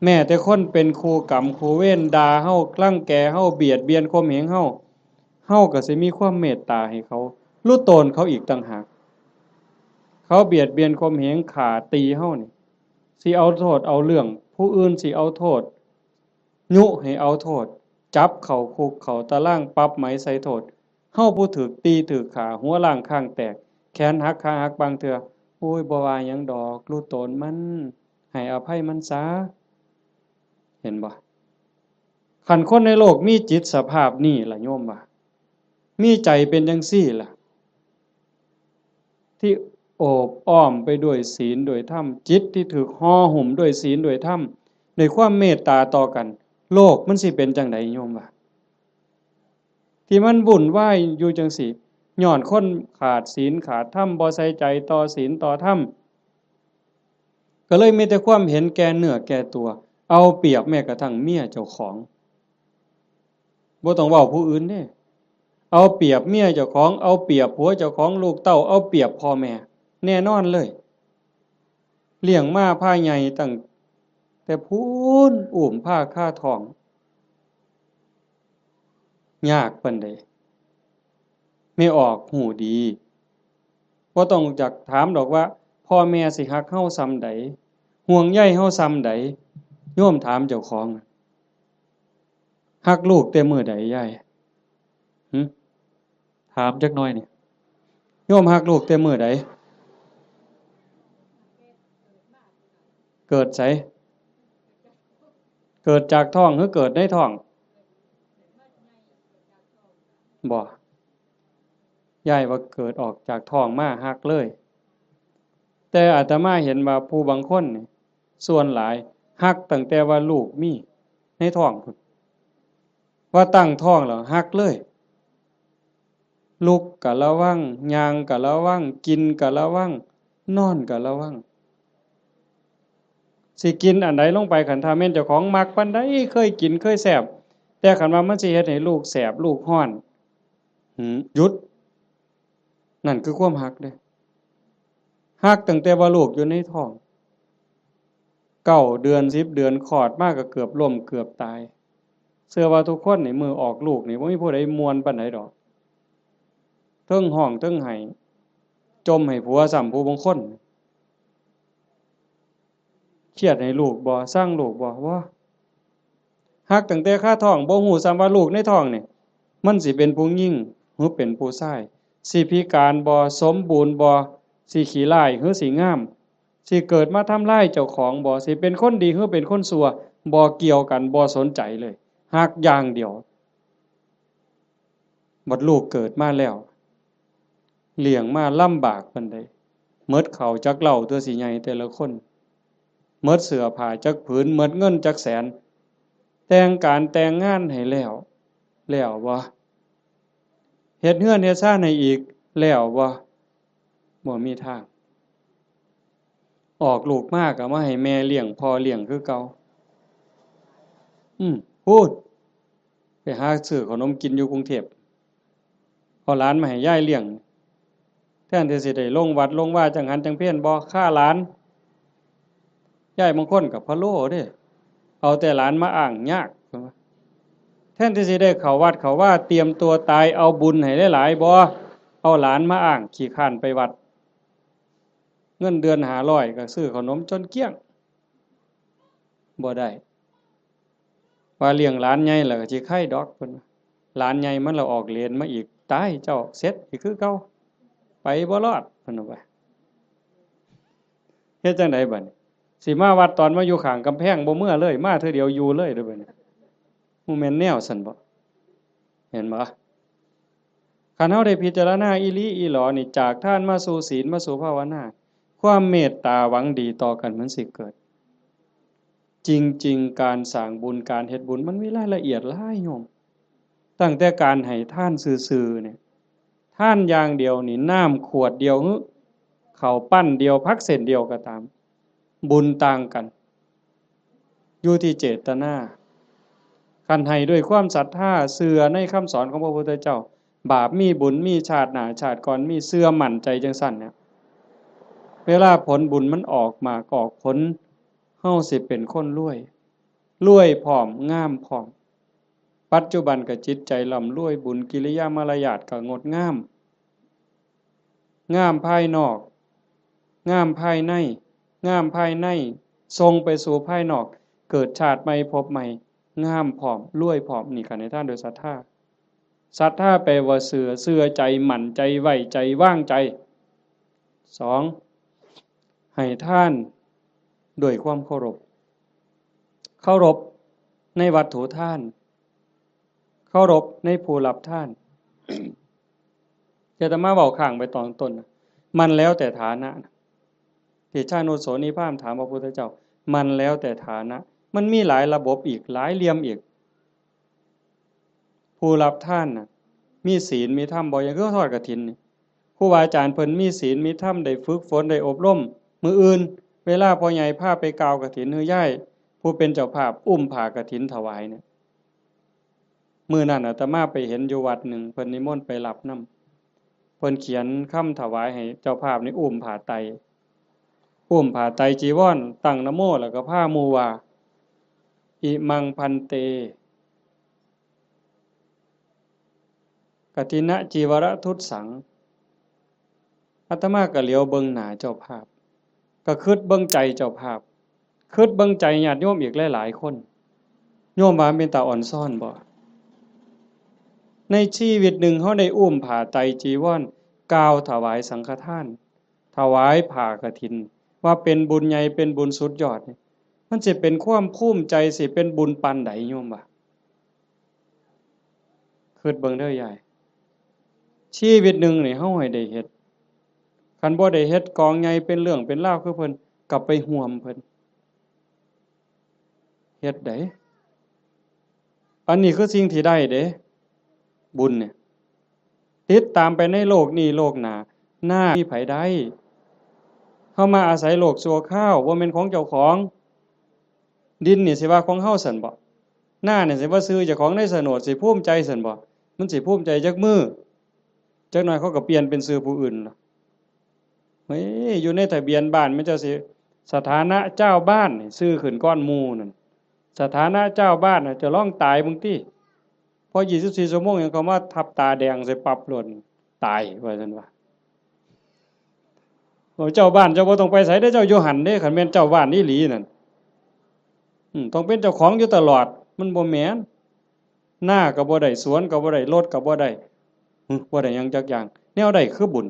แม้แต่คนเป็นคู่กรรมคู่เวร ด่าเฮา รังแกเฮา เบียดเบียนข่มเหงเฮา เฮาก็สิมีความเมตตาให้เขา รู้ตนเขาอีกต่างหาก เขาเบียดเบียนข่มเหง ฆ่าตีเฮานี่ สิเอาโทษเอาเรื่อง ผู้อื่นสิเอาโทษ ยุให้เอาโทษ จับเข้าคุกเข้าตาราง ปรับไหมใส่โทษ เฮาผู้ถูกตีถูกฆ่า หัวล้างคางแตก แขนหักขาหักบางเทื่อ โอ้ย บ่ว่าหยังดอก รู้ตนมัน ให้อภัยมันซะ เห็นบ่ คันคนในโลกมีจิตสภาพนี้ล่ะโยมว่า มีใจเป็นจังซี่ล่ะ ที่โอบอ้อมไปด้วยศีลด้วยธรรม จิตที่ถูกห่อหุ้มด้วยศีลด้วยธรรม ด้วยความเมตตาต่อกัน โลกมันสิเป็นจังใดโยมว่า ที่มันวุ่นวายอยู่จังซี่ ย้อนคนขาดศีลขาดธรรม บ่ใส่ใจต่อศีลต่อธรรม ก็เลยมีแต่ความเห็นแก่เนื้อแก่ตัว เอาเปรียบแม้กระทั่งเมียเจ้าของ บ่ต้องเว้าผู้อื่นเด้ เอาเปรียบเมียเจ้าของ เอาเปรียบผัวเจ้าของ ลูกเต้า เอาเปรียบพ่อแม่ แน่นอนเลย เลี้ยงมาพาใหญ่ตั้งแต่พู้น อุ้มพาคาท้อง ยากปานใด แม่ออกฮู้ดี บ่ต้องจักถามดอกว่า พ่อแม่สิฮักเฮาส่ำใด ห่วงใยเฮาส่ำใด โยมถามเจ้าของ ฮักลูกแต่มื้อใดยาย หึ ถามจักหน่อยนี่ โยมฮักลูกแต่มื้อใด เกิดไส เกิดจากท้องหรือเกิดในท้อง บ่ ยายว่าเกิดออกจากท้องมาฮักเลย แต่อาตมาเห็นว่าผู้บางคนนี่ ส่วนหลายฮักตั้งแต่ว่าลูกมีในท้องพุ้น ว่าตั้งท้องแล้วฮักเลย ลุกก็ระวัง ย่างก็ระวัง กินก็ระวัง นอนก็ระวัง สิกินอันใดลงไป คันถ้าแม่นเจ้าของมักปานใด เคยกินเคยแซ่บ แต่คันว่ามันสิเฮ็ดให้ลูกแสบลูกร้อน หืม หยุด นั่นคือความฮักเด้ ฮักตั้งแต่ว่าลูกอยู่ในท้อง เก้าเดือน สิบเดือน คลอดมาก็เกือบล้มเกือบตาย เชื่อว่าทุกคนนี่มื้อออกลูกนี่บ่มีผู้ใดม่วนปานใดดอก เทิงฮ้องเทิงไห้ จ่มให้ผัวซ้ำผู้บางคน เครียดให้ลูกบ่ ซังลูกบ่ บ่ ฮักตั้งแต่คาท้อง บ่ฮู้ซ้ำว่าลูกในท้องนี่ มันสิเป็นผู้หญิงหรือเป็นผู้ชาย สิพิการบ่ สมบูรณ์บ่ สิขี้ร้ายหรือสิงาม สิเกิดมาทำลายเจ้าของบ่ สิเป็นคนดีหรือเป็นคนชั่ว บ่เกี่ยวกัน บ่สนใจเลย ฮักอย่างเดียว บัดลูกเกิดมาแล้ว เลี้ยงมาลำบากปานใด หมดข้าวจักเล่าตัวสิใหญ่แต่ละคน หมดเสื้อผ้าจักผืน หมดเงินจักแสน แต่งการแต่งงานให้แล้ว แล้วบ่ เฮ็ดเฮือนเฮ็ดซานให้อีก แล้วบ่ บ่มีทาง ออกลูกมาก็มาให้แม่เลี้ยงพ่อเลี้ยงคือเก่า อืม พู้น ไปหาซื้อขนมกินอยู่กรุงเทพฯ เอาหลานมาให้ยายเลี้ยง แทนที่สิได้ลงวัดลงวาจังหันจังเพลบ่ ฆ่าหลาน ยายบางคนก็พะโล้เด้ เอาแต่หลานมาอ้างยาก แทนที่สิได้เข้าวัดเข้าวา เตรียมตัวตาย เอาบุญให้หลายๆ บ่ เอาหลานมาอ้าง ขี้คร้านไปวัด เงินเดือนห้าร้อยก็ซื้อขนมจนเกลี้ยง บ่ได้ ว่าเลี้ยงหลานใหญ่แล้วก็สิไคดอกเพิ่นว่า หลานใหญ่มันละออกเลนมาอีก ตายเจ้า เสร็จอีกคือเก่า ไปบ่รอดเพิ่นว่า เฮ็ดจั่งใดบัดนี้ สิมาวัดตอนมาอยู่ข้างกำแพงบ่เมือเลย มาเทื่อเดียวอยู่เลยเด้อบัดนี้ บ่แม่นแนวซั่นบ่ เห็นบ่ คันเฮาได้พิจารณาอีหลีอีหลอนี่ จากทานมาสู่ศีลมาสู่ภาวนา ความเมตตาหวังดีต่อกันมันสิเกิด จริงๆ การสร้างบุญการเฮ็ดบุญมันมีรายละเอียดหลายโยม ตั้งแต่การให้ทานซื่อๆ เนี่ย ทานอย่างเดียวนี่ น้ำขวดเดียวหรือ ข้าวปั้นเดียว ผักเส้นเดียวก็ตาม บุญต่างกัน อยู่ที่เจตนา คันให้ด้วยความศรัทธา เชื่อในคำสอนของพระพุทธเจ้า บาปมีบุญมี ชาติหน้าชาติก่อนมี เชื่อมั่นใจจั่งซั่นเนี่ย เวลาผลบุญมันออกหมากออกผล เฮาสิเป็นคนรวย รวยพร้อม งามพร้อม ปัจจุบันก็จิตใจร่ำรวย บุญกิริยามารยาทก็งดงาม งามภายนอก งามภายใน งามภายใน ส่งไปสู่ภายนอก เกิดชาติใหม่ภพใหม่ งามพร้อม รวยพร้อม นี่คันให้ทานโดยศรัทธา ศรัทธาแปลว่าเชื่อ เชื่อใจ มั่นใจ ไว้ใจ วางใจ สอง ให้ทานด้วยความเคารพ เคารพในวัตถุทาน เคารพในผู้รับทาน อาตมาเว้าค้างไปตอนต้นนะ มันแล้วแต่ฐานะนะ ที่ชานุโสนีพราหมณ์ถามพระพุทธเจ้า มันแล้วแต่ฐานะ มันมีหลายระบบอีก หลายเหลี่ยมอีก ผู้รับทานน่ะ มีศีลมีธรรมบ่ อย่างคือทอดกฐินนี่ ครูบาอาจารย์เพิ่นมีศีลมีธรรม ได้ฝึกฝน ได้อบรม มื้ออื่น เวลาพ่อใหญ่พาไปกล่าวกฐิน หรือยายผู้เป็นเจ้าภาพอุ้มผ้ากฐินถวายเนี่ย มื้อนั้นอาตมาไปเห็นอยู่วัดหนึ่ง เพิ่นนิมนต์ไปรับนำ เพิ่นเขียนคำถวายให้เจ้าภาพนี่อุ้มผ้าไตร อุ้มผ้าไตรจีวร ตั้งนะโม แล้วก็พาหมู่ว่า อิมัง ภันเต กฐินจีวรทุสสัง อาตมาก็เหลียวเบิ่งหน้าเจ้าภาพ ก็คิดเบิ่งใจเจ้าภาพ คิดเบิ่งใจญาติโยมอีกหลายๆ คน โยมว่าเป็นตาอ่อนซ้อนบ่ ในชีวิตหนึ่งเฮาได้อุ้มผ้าไตรจีวร กล่าวถวายสังฆทาน ถวายผ้ากฐิน ว่าเป็นบุญใหญ่ เป็นบุญสุดยอดนี่ มันสิเป็นความภูมิใจ สิเป็นบุญปานใด โยมว่า คิดเบิ่งเด้อยาย ชีวิตหนึ่งนี่เฮาให้ได้เฮ็ด คันบ่ได้เฮ็ดกองใหญ่เป็นเรื่องเป็นราวคือเพิ่น ก็ไปห่วมเพิ่น เฮ็ดได้ อันนี้คือสิ่งที่ได้เด้ บุญเนี่ย ติดตามไปในโลกนี้โลกหน้า หน้ามีไผได้ เฮามาอาศัยโลกชั่วคราว บ่แม่นของเจ้าของ ดินนี่สิว่าของเฮาซั่นบ่ หน้านี่สิว่าชื่อเจ้าของในโฉนด สิภูมิใจซั่นบ่ มันสิภูมิใจจักมื้อ จักหน่อยเขาก็เปลี่ยนเป็นชื่อผู้อื่นล่ะ เฮ้ย อยู่ในทะเบียนบ้านมันเจ้าสิ สถานะเจ้าบ้านนี่ชื่อขึ้นก่อนหมู่นั่น สถานะเจ้าบ้านน่ะ เจ้าลองตายเบิ่งติ พอยี่สิบสี่ชั่วโมงหยังเขามาทับตาแดงใส่ปั๊บโลด ตายว่าซั่นว่า โอ้ เจ้าบ้านเจ้าบ่ต้องไปไสเด้อ เจ้าอยู่หั่นเด้ คันแม่นเจ้าบ้านอีหลีนั่น อืม ต้องเป็นเจ้าของอยู่ตลอด มันบ่แม่น นาก็บ่ได้ สวนก็บ่ได้ รถก็บ่ได้ หึ บ่ได้หยังจักอย่าง แนวใดคือบุญ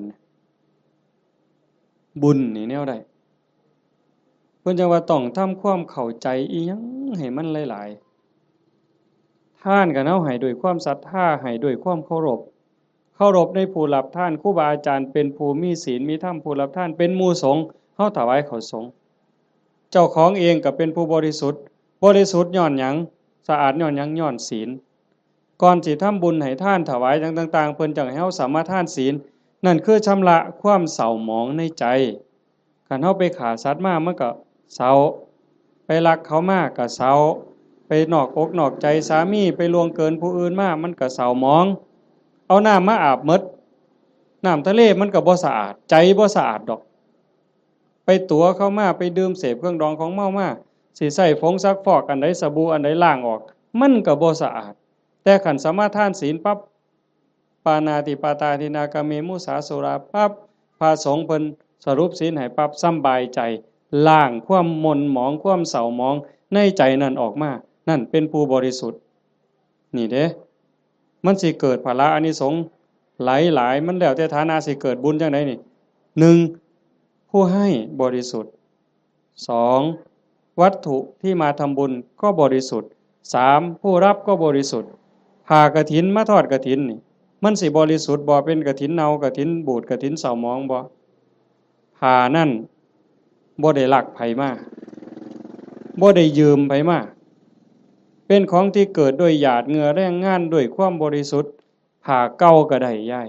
บุญนี่แนวใด เพิ่นจั่งว่าต้องทำความเข้าใจอีหยังให้มันหลายๆ ทานก็เฮาให้ด้วยความศรัทธา ให้ด้วยความเคารพ เคารพในผู้รับทาน ครูบาอาจารย์เป็นผู้มีศีลมีธรรม ผู้รับทานเป็นหมู่สงฆ์ เฮาถวายข้าวสงฆ์ เจ้าของเองก็เป็นผู้บริสุทธิ์ บริสุทธิ์ย้อนหยัง สะอาดย้อนหยัง ย้อนศีล ก่อนสิทำบุญให้ทานถวายหยังต่างๆ เพิ่นจั่งให้เฮาสมาทานศีล นั่นคือชำระความเศร้าหมองในใจ คันเฮาไปฆ่าสัตว์มามันก็เศร้า ไปลักเขามาก็เศร้า ไปนอกอกนอกใจสามี ไปล่วงเกินผู้อื่นมา มันก็เศร้าหมอง เอาน้ำมาอาบหมด น้ำทะเลมันก็บ่สะอาด ใจบ่สะอาดดอก ไปตั๋วเขามา ไปดื่มเสพเครื่องดองของเมามา สิใช้ผงซักฟอกอันใด สบู่อันใดล้างออก มันก็บ่สะอาด แต่คันสมาทานศีลปั๊บ ปาณาติปาตาทินนา กาเม มุสา สุรา ปั๊บ พระสงฆ์เพิ่นสรุปศีลให้ปั๊บ สำบายใจ ล้างความหม่นหมอง ความเศร้าหมองในใจนั่นออกมา นั่นเป็นผู้บริสุทธิ์ นี่เด้ มันสิเกิดผละอานิสงส์หลายๆ มันแล้วแต่ฐานะสิเกิดบุญจั่งใดนี่ หนึ่ง ผู้ให้บริสุทธิ์ สอง วัตถุที่มาทำบุญก็บริสุทธิ์ สาม ผู้รับก็บริสุทธิ์ ผ้ากฐินมาทอดกฐินนี่ มันสิบริสุทธิ์บ่ เป็นกฐินเน่ากฐินบูดกฐินเศร้าหมองบ่ ผ้านั่นบ่ได้ลักไผมา บ่ได้ยืมไผมา เป็นของที่เกิดด้วยหยาดเหงื่อแรงงานด้วยความบริสุทธิ์ ผ้าเก่าก็ได้ยาย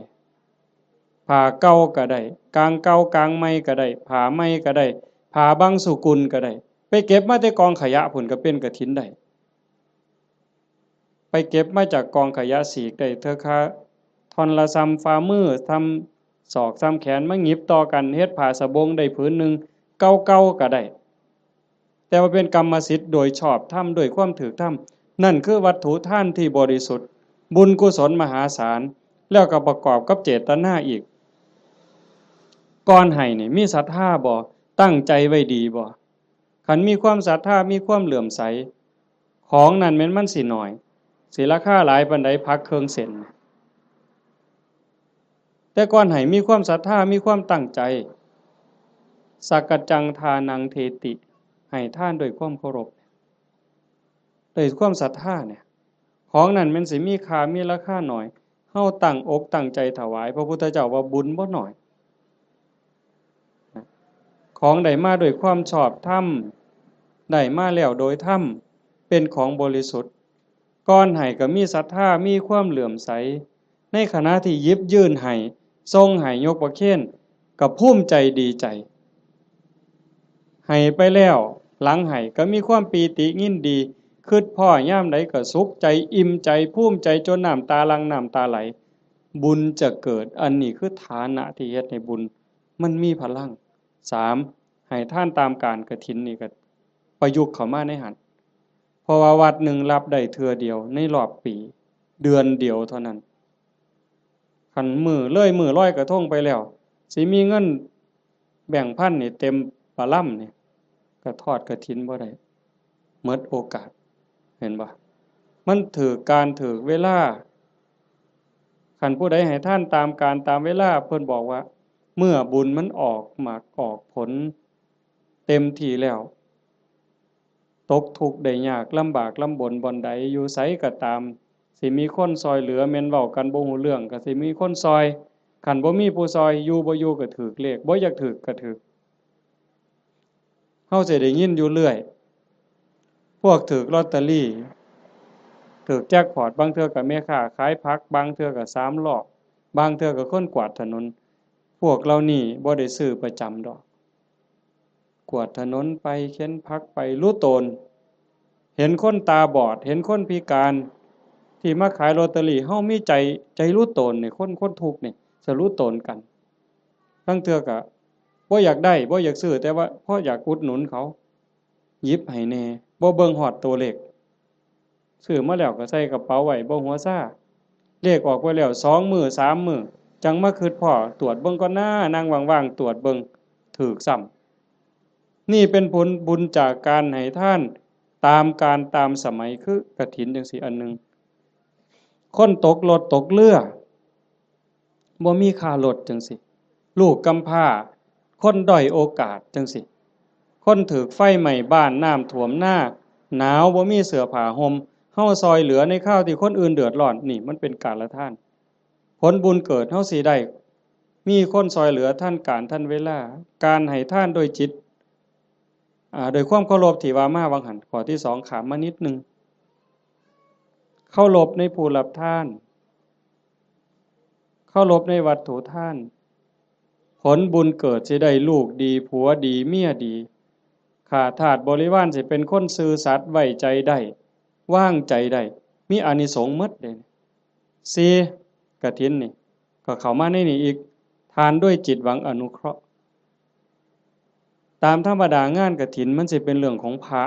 ผ้าเก่าก็ได้ กางเก่ากางใหม่ก็ได้ ผ้าใหม่ก็ได้ ผ้าบางสุกุลก็ได้ ไปเก็บมาแต่กองขยะพุ้นก็เป็นกฐินได้ ไปเก็บมาจากกองขยะ สีกได้เทื่อคาท่อนละส่ำฝ่ามือ ส่ำศอก ส่ำแขน มาหยิบต่อกันเฮ็ดผ้าสบงได้ผืนหนึ่ง เก่าๆก็ได้ แต่ว่าเป็นกรรมสิทธิ์โดยชอบธรรม ด้วยความถูกธรรม นั่นคือวัตถุทานที่บริสุทธิ์ บุญกุศลมหาศาล แล้วก็ประกอบกับเจตนาอีก ก่อนให้นี่มีศรัทธาบ่ ตั้งใจไว้ดีบ่ คันมีความศรัทธา มีความเลื่อมใส ของนั่นแม่นมันสิน้อย สิราคาหลายปานใด ผักเครื่องเส้น แต่ก่อนให้มีความศรัทธา มีความตั้งใจ สักกัจจังทานังเทติ ให้ทานด้วยความเคารพ ด้วยความศรัทธาเนี่ย ของนั่นแม่นสิมีค่า มีราคาน้อย เฮาตั้งอกตั้งใจถวาย พระพุทธเจ้าว่าบุญบ่น้อย ของได้มาด้วยความชอบธรรม ได้มาแล้วโดยธรรม เป็นของบริสุทธิ์ ก่อนให้ก็มีศรัทธา มีความเลื่อมใส ในขณะที่หยิบยื่นให้ ส่งให้ ยกประเคน ก็ภูมิใจดีใจ ให้ไปแล้ว หลังให้ก็มีความปีติยินดี คิดพ้อยามใดก็สุขใจ อิ่มใจ ภูมิใจ จนน้ำตาหลั่ง น้ำตาไหล บุญจะเกิด อันนี้คือฐานะที่เฮ็ดให้บุญมันมีพลัง สาม ให้ทานตามกาลกฐินนี่ก็ประยุกต์เข้ามาในหั้น เพราะว่าวัดหนึ่งรับได้เทื่อเดียวในรอบปี เดือนเดียวเท่านั้น คันมื้อเลยมื้อลอยกระทงไปแล้ว สิมีเงินแบงค์พันนี่เต็มปะลำนี่ ก็ทอดกฐินบ่ได้ หมดโอกาส เห็นบ่ มันถืกกาลถืกเวลา คันผู้ใดให้ทานตามกาลตามเวลา เพิ่นบอกว่า เมื่อบุญมันออกหมากออกผลเต็มที่แล้ว ตกทุกข์ได้ยากลำบากลำบนบ่อนใด อยู่ไสก็ตาม สิมีคนซ่อยเหลือ แม่นเว้ากันบ่ฮู้เรื่องก็สิมีคนซ่อย คันบ่มีผู้ซ่อย อยู่บ่อยู่ก็ถืกเลข บ่อยากถืกก็ถืก เฮาสิได้ยินอยู่เรื่อย พวกถืกลอตเตอรี่ ถืกแจ็คพอต บางเทื่อก็แม่ค้าขายผัก บางเทื่อก็สามล้อ บางเทื่อก็คนกวาดถนน พวกเหล่านี้บ่ได้ซื้อประจำดอก กวาดถนนไป เข็นผักไป หลู่ตน เห็นคนตาบอด เห็นคนพิการ ที่มาขายลอตเตอรี่ เฮามีใจ ใจหลู่ตนนี่ คน คนทุกข์นี่ สิหลู่ตนกัน ลางเทื่อก็บ่อยากได้ บ่อยากซื้อ แต่ว่าพออยากอุดหนุนเขา หยิบให้แหน่ บ่เบิ่งฮอดตัวเลข ซื้อมาแล้วก็ใส่กระเป๋าไว้ บ่หัวซา เลขออกไปแล้ว สองมื้อ สามมื้อ จั่งมาคิดพ้อ ตรวจเบิ่งก่อนนะ นั่งว่างๆ ตรวจเบิ่ง ถืกซ้ำ นี่เป็นผลบุญจากการให้ทานตามกาลตามสมัย คือกฐินจั่งซี้อันหนึ่ง คนตกรถตกเรือ บ่มีค่ารถจั่งซี้ ลูกกำพร้า คนด้อยโอกาสจั่งซี้ คนถืกไฟไหม้บ้าน น้ำท่วมนา หนาว บ่มีเสื้อผ้าห่ม เฮาซ่อยเหลือในคราวที่คนอื่นเดือดร้อน นี่มันเป็นกาลทาน ผลบุญเกิดเฮาสิได้ มีคนซ่อยเหลือทันกาลทันเวลา การให้ทานโดยจิต อ่า โดยความเคารพที่ว่ามาว่าหั้น ข้อที่สองข้ามมานิดหนึ่ง เคารพในผู้รับทาน เคารพในวัตถุทาน ผลบุญเกิดสิได้ลูกดี ผัวดี เมียดี ข้าทาสบริวารสิเป็นคนซื่อสัตย์ ไว้ใจได้ วางใจได้ มีอานิสงส์หมดเลย สี่ กฐินนี่ ก็เข้ามาในนี่อีก ทานด้วยจิตหวังอนุเคราะห์ ตามธรรมดางานกฐินมันสิเป็นเรื่องของพระ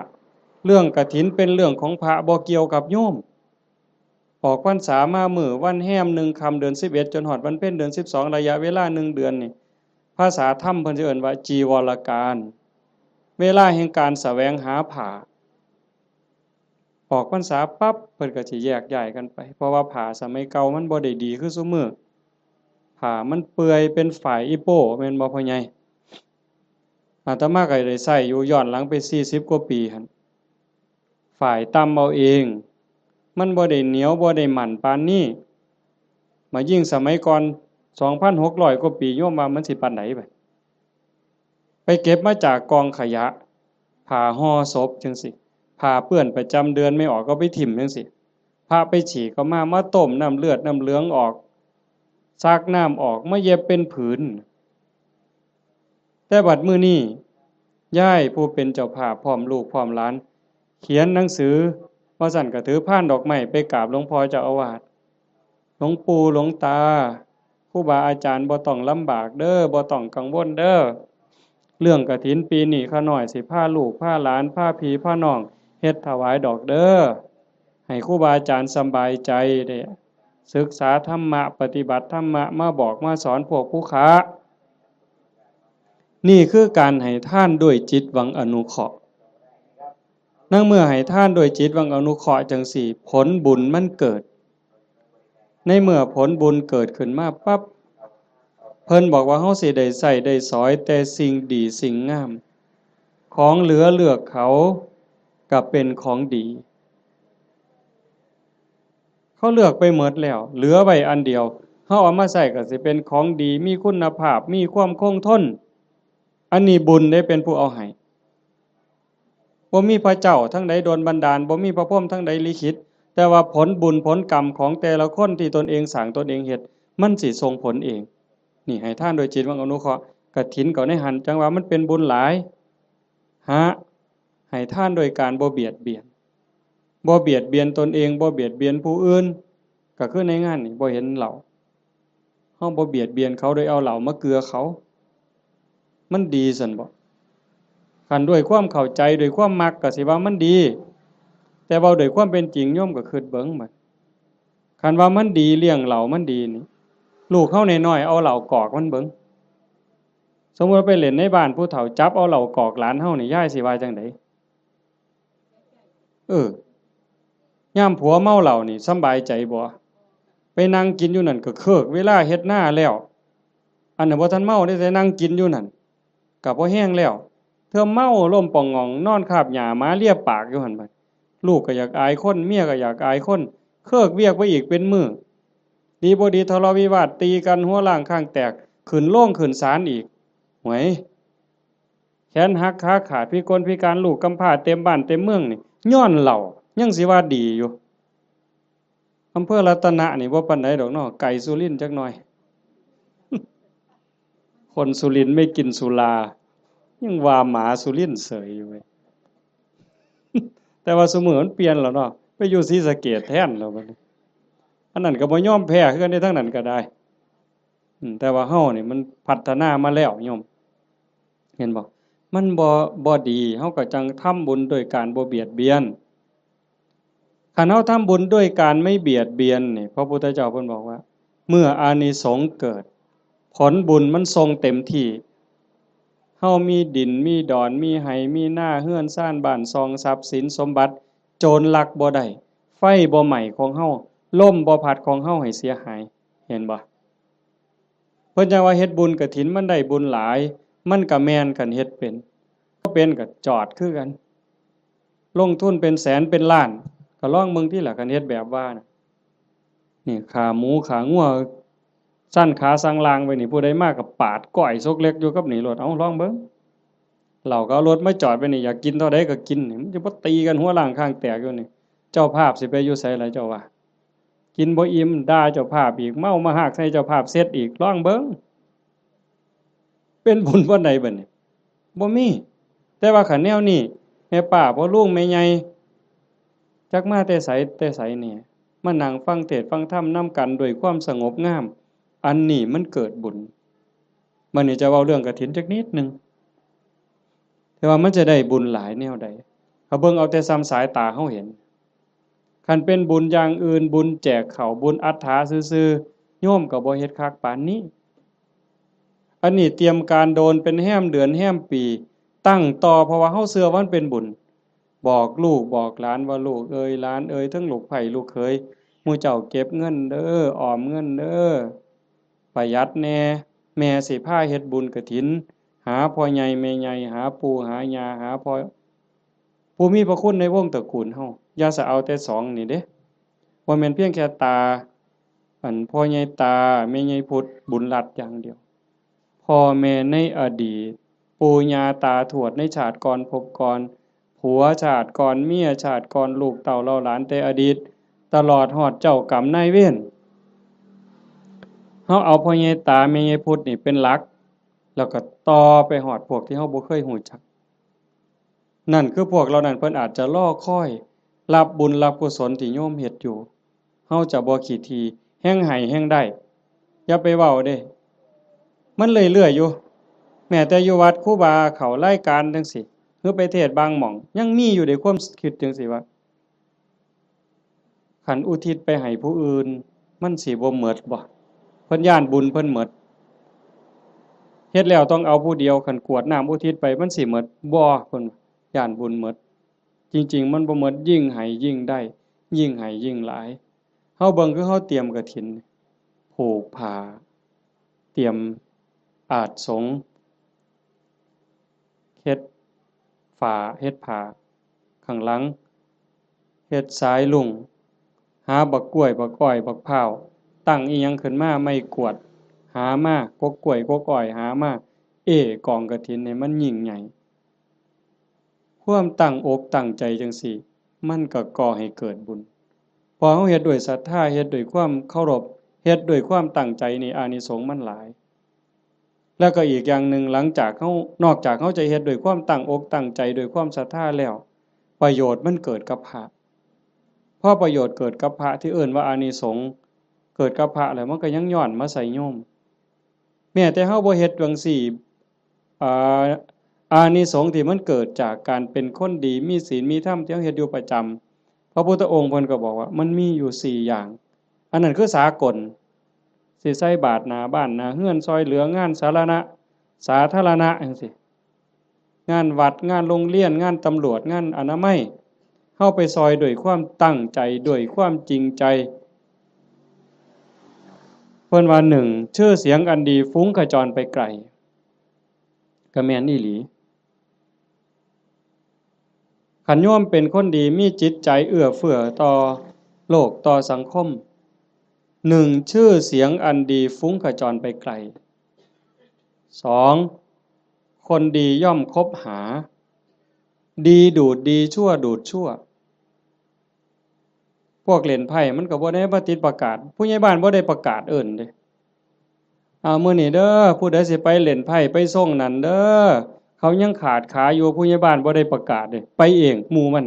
เรื่องกฐินเป็นเรื่องของพระ บ่เกี่ยวกับโยม ออกพรรษามามื้อวันแฮมหนึ่งค่ำเดือนสิบเอ็ด จนฮอดวันเพ็ญเดือนสิบสอง ระยะเวลาหนึ่งเดือนนี่ ภาษาธรรมเพิ่นสิเอิ้นว่าจีวรกาล เวลาแห่งการแสวงหาผ้า ออกพรรษาปั๊บเพิ่นก็สิแยกย้ายกันไป เพราะว่าผ้าสมัยเก่ามันบ่ได้ดีคือซุมื้อ ผ้ามันเปื่อยเป็นฝ้ายอีโป้ แม่นบ่พ่อใหญ่? อาตมาก็ได้ใช้อยู่ย้อนหลังไปสี่สิบกว่าปีหั่น ฝ้ายตำเอาเอง มันบ่ได้เหนียวบ่ได้มั่นปานนี้ มายิ่งสมัยก่อน สองพันหกร้อยกว่าปี โยมว่ามันสิปานใดบัด ไปเก็บมาจากกองขยะ ผ้าห่อศพจั่งซี้ ผ้าเปื้อนประจำเดือนไม่ออกก็ไปถิ่มจั่งซี้ พระไปฉี่ก็มา มาต้มน้ำเลือดน้ำเหลืองออก ซักน้ำออก มาเย็บเป็นผืน แต่บัดมื้อนี้ ยายผู้เป็นเจ้าภาพพร้อมลูกพร้อมหลาน เขียนหนังสือ ว่าซั่นก็ถือพานดอกไม้ไปกราบหลวงพ่อเจ้าอาวาส หลวงปู่หลวงตา ครูบาอาจารย์บ่ต้องลำบากเด้อ บ่ต้องกังวลเด้อ เรื่องกฐินปีนี้ข้าน้อยสิพาลูกพาหลานพาพี่พาน้องเฮ็ดถวายดอกเด้อ ให้ครูบาอาจารย์สำบายใจ ได้ศึกษาธรรมะ ปฏิบัติธรรมะ มาบอกมาสอนพวกผู้ค้า นี่คือการให้ทานด้วยจิตหวังอนุเคราะห์ ในเมื่อให้ทานด้วยจิตหวังอนุเคราะห์จั่งซี้ ผลบุญมันเกิด ในเมื่อผลบุญเกิดขึ้นมาปั๊บ เพิ่นบอกว่าเฮาสิได้ใช้ได้สอยแต่สิ่งดีสิ่งงาม ของเหลือเลือกเขาก็เป็นของดี เขาเลือกไปหมดแล้ว เหลือไว้อันเดียว เฮาเอามาใช้ก็สิเป็นของดี มีคุณภาพ มีความคงทน อันนี้บุญเด้เป็นผู้เอาให้ บ่มีพระเจ้าทางใดดลบันดาล บ่มีพระพรหมทางใดลิขิต แต่ว่าผลบุญผลกรรมของแต่ละคนที่ตนเองสร้างตนเองเฮ็ด มันสิส่งผลเอง นี่ให้ทานโดยจิตหวังอนุเคราะห์ กฐินก็ในหั่น จั่งว่ามันเป็นบุญหลาย หา ให้ทานโดยการบ่เบียดเบียน บ่เบียดเบียนตนเอง บ่เบียดเบียนผู้อื่น ก็คือในงานนี่บ่เห็นเหล้า เฮาบ่เบียดเบียนเขาโดยเอาเหล้ามาเกือเขา มันดีซั่นบ่ คันด้วยความเข้าใจ ด้วยความมักก็สิว่ามันดี แต่เว้าด้วยความเป็นจริง โยมก็คิดเบิ่งบัด คันว่ามันดี เลี้ยงเหล้ามันดีนี่ ลูกเฮาน้อยๆ เอาเหล้ากอกมันเบิ่ง สมมุติว่าไปเล่นในบ้านผู้เฒ่า จับเอาเหล้ากอกหลานเฮานี่ ยายสิว่าจั่งใด? เออ ยามผัวเมาเหล้านี่สำบายใจบ่? ไปนั่งกินอยู่นั่นก็เคิกเวลาเฮ็ดนาแล้ว อันนั้นบ่ทันเมาเด้ แต่นั่งกินอยู่นั่น ก็พอแฮงแล้ว เทื่อเมาล้มป่องหง่อง นอนคาบหญ้าหมาเลียปากอยู่หั่นบัด ลูกก็อยากอายคน เมียก็อยากอายคน เคิกเวียกไปอีกเป็นมื้อ ดีบ่ดีทะเลาะวิวาทตีกัน หัวล้างข้างแตก ขึ้นโรงขึ้นศาลอีก หวย แขนหักขาขาด พิกลพิการ ลูกกำพร้าเต็มบ้านเต็มเมืองนี่ ย้อนเหล้า ยังสิว่าดีอยู่ อำเภอรัตนะนี่บ่ปานใดดอกเนาะ ไกลสุรินทร์จักหน่อย คนสุรินทร์ไม่กินสุรา ยังว่าหมาสุรินทร์เสยอยู่เว้ย แต่ว่าซุมื้อมันเปลี่ยนแล้วเนาะ ไปอยู่ศรีสะเกษแทนแล้วบัดนี้ อันนั้นก็บ่ยอมแพ้คือกันเด้ ทางนั้นก็ได้ อืม แต่ว่าเฮานี่มันพัฒนามาแล้วโยม เห็นบ่ มันบ่ บ่ดี เฮาก็จั่งทำบุญโดยการบ่เบียดเบียน คันเฮาทำบุญด้วยการไม่เบียดเบียนนี่ พระพุทธเจ้าเพิ่นบอกว่า เมื่ออานิสงส์เกิด ผลบุญมันส่งเต็มที่ เฮามีดิน มีดอน มีไฮ่ มีนา เฮือนซาน บ้านช่อง ทรัพย์สินสมบัติ โจรลักบ่ได้ ไฟบ่ไหม้ของเฮา ลมบ่พัดของเฮาให้เสียหาย เห็นบ่ เพิ่นจั่งว่าเฮ็ดบุญกฐินมันได้บุญหลาย มันก็แม่นคันเฮ็ดเป็น บ่เป็นก็จอดคือกัน ลงทุนเป็นแสนเป็นล้าน ก็ลองเบิ่งติล่ะ คันเฮ็ดแบบว่าน่ะ นี่ขาหมูขางัว สั่นขาสั่งลางไว้นี่ ผู้ใดมาก็ปาดก้อยซกเล็กอยู่กับนี่โลด เอ้า ลองเบิ่ง เหล้าก็เอารถมาจอดไว้นี่ อยากกินเท่าใดก็กินนี่ มันจะบ่ตีกันหัวล้างข้างแตกอยู่นี่ เจ้าภาพสิไปอยู่ไสล่ะเจ้าว่า กินบ่อิ่ม ด่าเจ้าภาพอีก เมามาฮากใส่เจ้าภาพเสร็จอีก ลองเบิ่ง เป็นบุญปานใดบัดนี้ บ่มี แต่ว่าคันแนวนี้ แม่ป้าพ่อลุงแม่ใหญ่ จักมาแต่ไสแต่ไสแหน่ มานั่งฟังเทศน์ฟังธรรมนำกันด้วยความสงบงาม อันนี้มันเกิดบุญ บัดนี้จะเว้าเรื่องกฐินจักนิดหนึ่ง แต่ว่ามันจะได้บุญหลายแนวใด เฮาเบิ่งเอาแต่ส่ำสายตาเฮาเห็น คันเป็นบุญอย่างอื่น บุญแจกข้าว บุญอัฏฐาซื่อๆ โยมก็บ่เฮ็ดคักปานนี้ อันนี้เตรียมการโดนเป็นแฮมเดือนแฮมปี ตั้งต่อ เพราะว่าเฮาเชื่อว่ามันเป็นบุญ บอกลูกบอกหลานว่า ลูกเอยหลานเอย ทั้งลูกใภ้ลูกเขย หมู่เจ้าเก็บเงินเด้อ ออมเงินเด้อ ประหยัดแหน่ แม่สิพาเฮ็ดบุญกฐิน หาพ่อใหญ่แม่ใหญ่ หาปู่หาย่า หาพ่อ ผู้มีพระคุณในวงตระกูลเฮา อย่าสะเอาแต่สองนี่เด้ บ่แม่นเพียงแค่ตา อันพ่อใหญ่ตา แม่ใหญ่พุทธ บุญรัตน์อย่างเดียว พ่อแม่ในอดีต ปู่ย่าตาทวดในชาติก่อนภพก่อน ผัวชาติก่อน เมียชาติก่อน ลูกเต้าเหล่าหลานแต่อดีต ตลอดฮอดเจ้ากรรมนายเวร เฮาเอาพ่อใหญ่ตา แม่ใหญ่พุทธนี่เป็นหลัก แล้วก็ต่อไปฮอดพวกที่เฮาบ่เคยฮู้จัก นั่นคือพวกเหล่านั้นเพิ่นอาจจะรอคอยรับบุญรับกุศลที่โยมเฮ็ดอยู่ เฮาจะบ่ขี้ถี่ แฮ่งให้แฮ่งได้ อย่าไปเว้าเด้ มันเรื่อยๆอยู่ แม้แต่อยู่วัดครูบาเข้ารายการจั่งซี้ หรือไปเทศน์บางหม่อง ยังมีอยู่เด้ความคิดจั่งซี้ว่า คันอุทิศไปให้ผู้อื่น มันสิบ่หมดบ่ เพิ่นย้านบุญเพิ่นหมด เฮ็ดแล้วต้องเอาผู้เดียว คันกรวดน้ำอุทิศไป มันสิหมดบ่ เพิ่นย้านบุญหมด จริงๆ มันบ่หมด ยิ่งให้ยิ่งได้ ยิ่งให้ยิ่งหลาย เฮาเบิ่งคือเฮาเตรียมกฐิน ผูกผ้า เตรียมอาสน์สงฆ์ เฮ็ดฝา เฮ็ดผ้า ข้างหลัง เฮ็ดสายลุง หาบักกล้วย บักอ้อย บักพร้าว ตั้งอิหยังขึ้นมา ไม้กวาด หามา กกกล้วย กกอ้อย หามา เอ้กองกฐินให้มันยิ่งใหญ่ ความตั้งอกตั้งใจจั่งซี้ มันก็ก่อให้เกิดบุญ พอเฮาเฮ็ดด้วยศรัทธา เฮ็ดด้วยความเคารพ เฮ็ดด้วยความตั้งใจนี่ อานิสงส์มันหลาย แล้วก็อีกอย่างหนึ่ง หลังจากเฮา นอกจากเฮาจะเฮ็ดด้วยความตั้งอกตั้งใจ ด้วยความศรัทธาแล้ว ประโยชน์มันเกิดกับพระ พอประโยชน์เกิดกับพระ ที่เอิ้นว่าอานิสงส์เกิดกับพระแล้ว มันก็ยังย้อนมาใส่โยม แม้แต่เฮาบ่เฮ็ดจั่งซี้ อ่า อานิสงส์ที่มันเกิดจากการเป็นคนดี มีศีล มีธรรม ที่เฮาเฮ็ดอยู่ประจำ พระพุทธองค์เพิ่นก็บอกว่ามันมีอยู่สี่อย่าง อันนั้นคือสากล สิใส่บาตรหน้าบ้านหน้าเฮือน ซ่อยเหลืองานสาธารณะ สาธารณะจั่งซี้ งานวัด งานโรงเรียน งานตำรวจ งานอนามัย เฮาไปซ่อยด้วยความตั้งใจ ด้วยความจริงใจ เพิ่นว่า หนึ่ง ชื่อเสียงอันดีฟุ้งขจรไปไกล ก็แม่นอีหลี คันโยมเป็นคนดี มีจิตใจเอื้อเฟื้อต่อโลก ต่อสังคม หนึ่ง ชื่อเสียงอันดีฟุ้งขจรไปไกล สอง คนดีย่อมคบหา ดีดูดดี ชั่วดูดชั่ว พวกเล่นไพ่มันก็บ่ได้มาติดประกาศ ผู้ใหญ่บ้านบ่ได้ประกาศเอิ้นเด้ "เอามื้อนี้เด้อ ผู้ใดสิไปเล่นไพ่ไปซ่งนั่นเด้อ เขายังขาดขาอยู่" ผู้ใหญ่บ้านบ่ได้ประกาศเด้ ไปเองหมู่มัน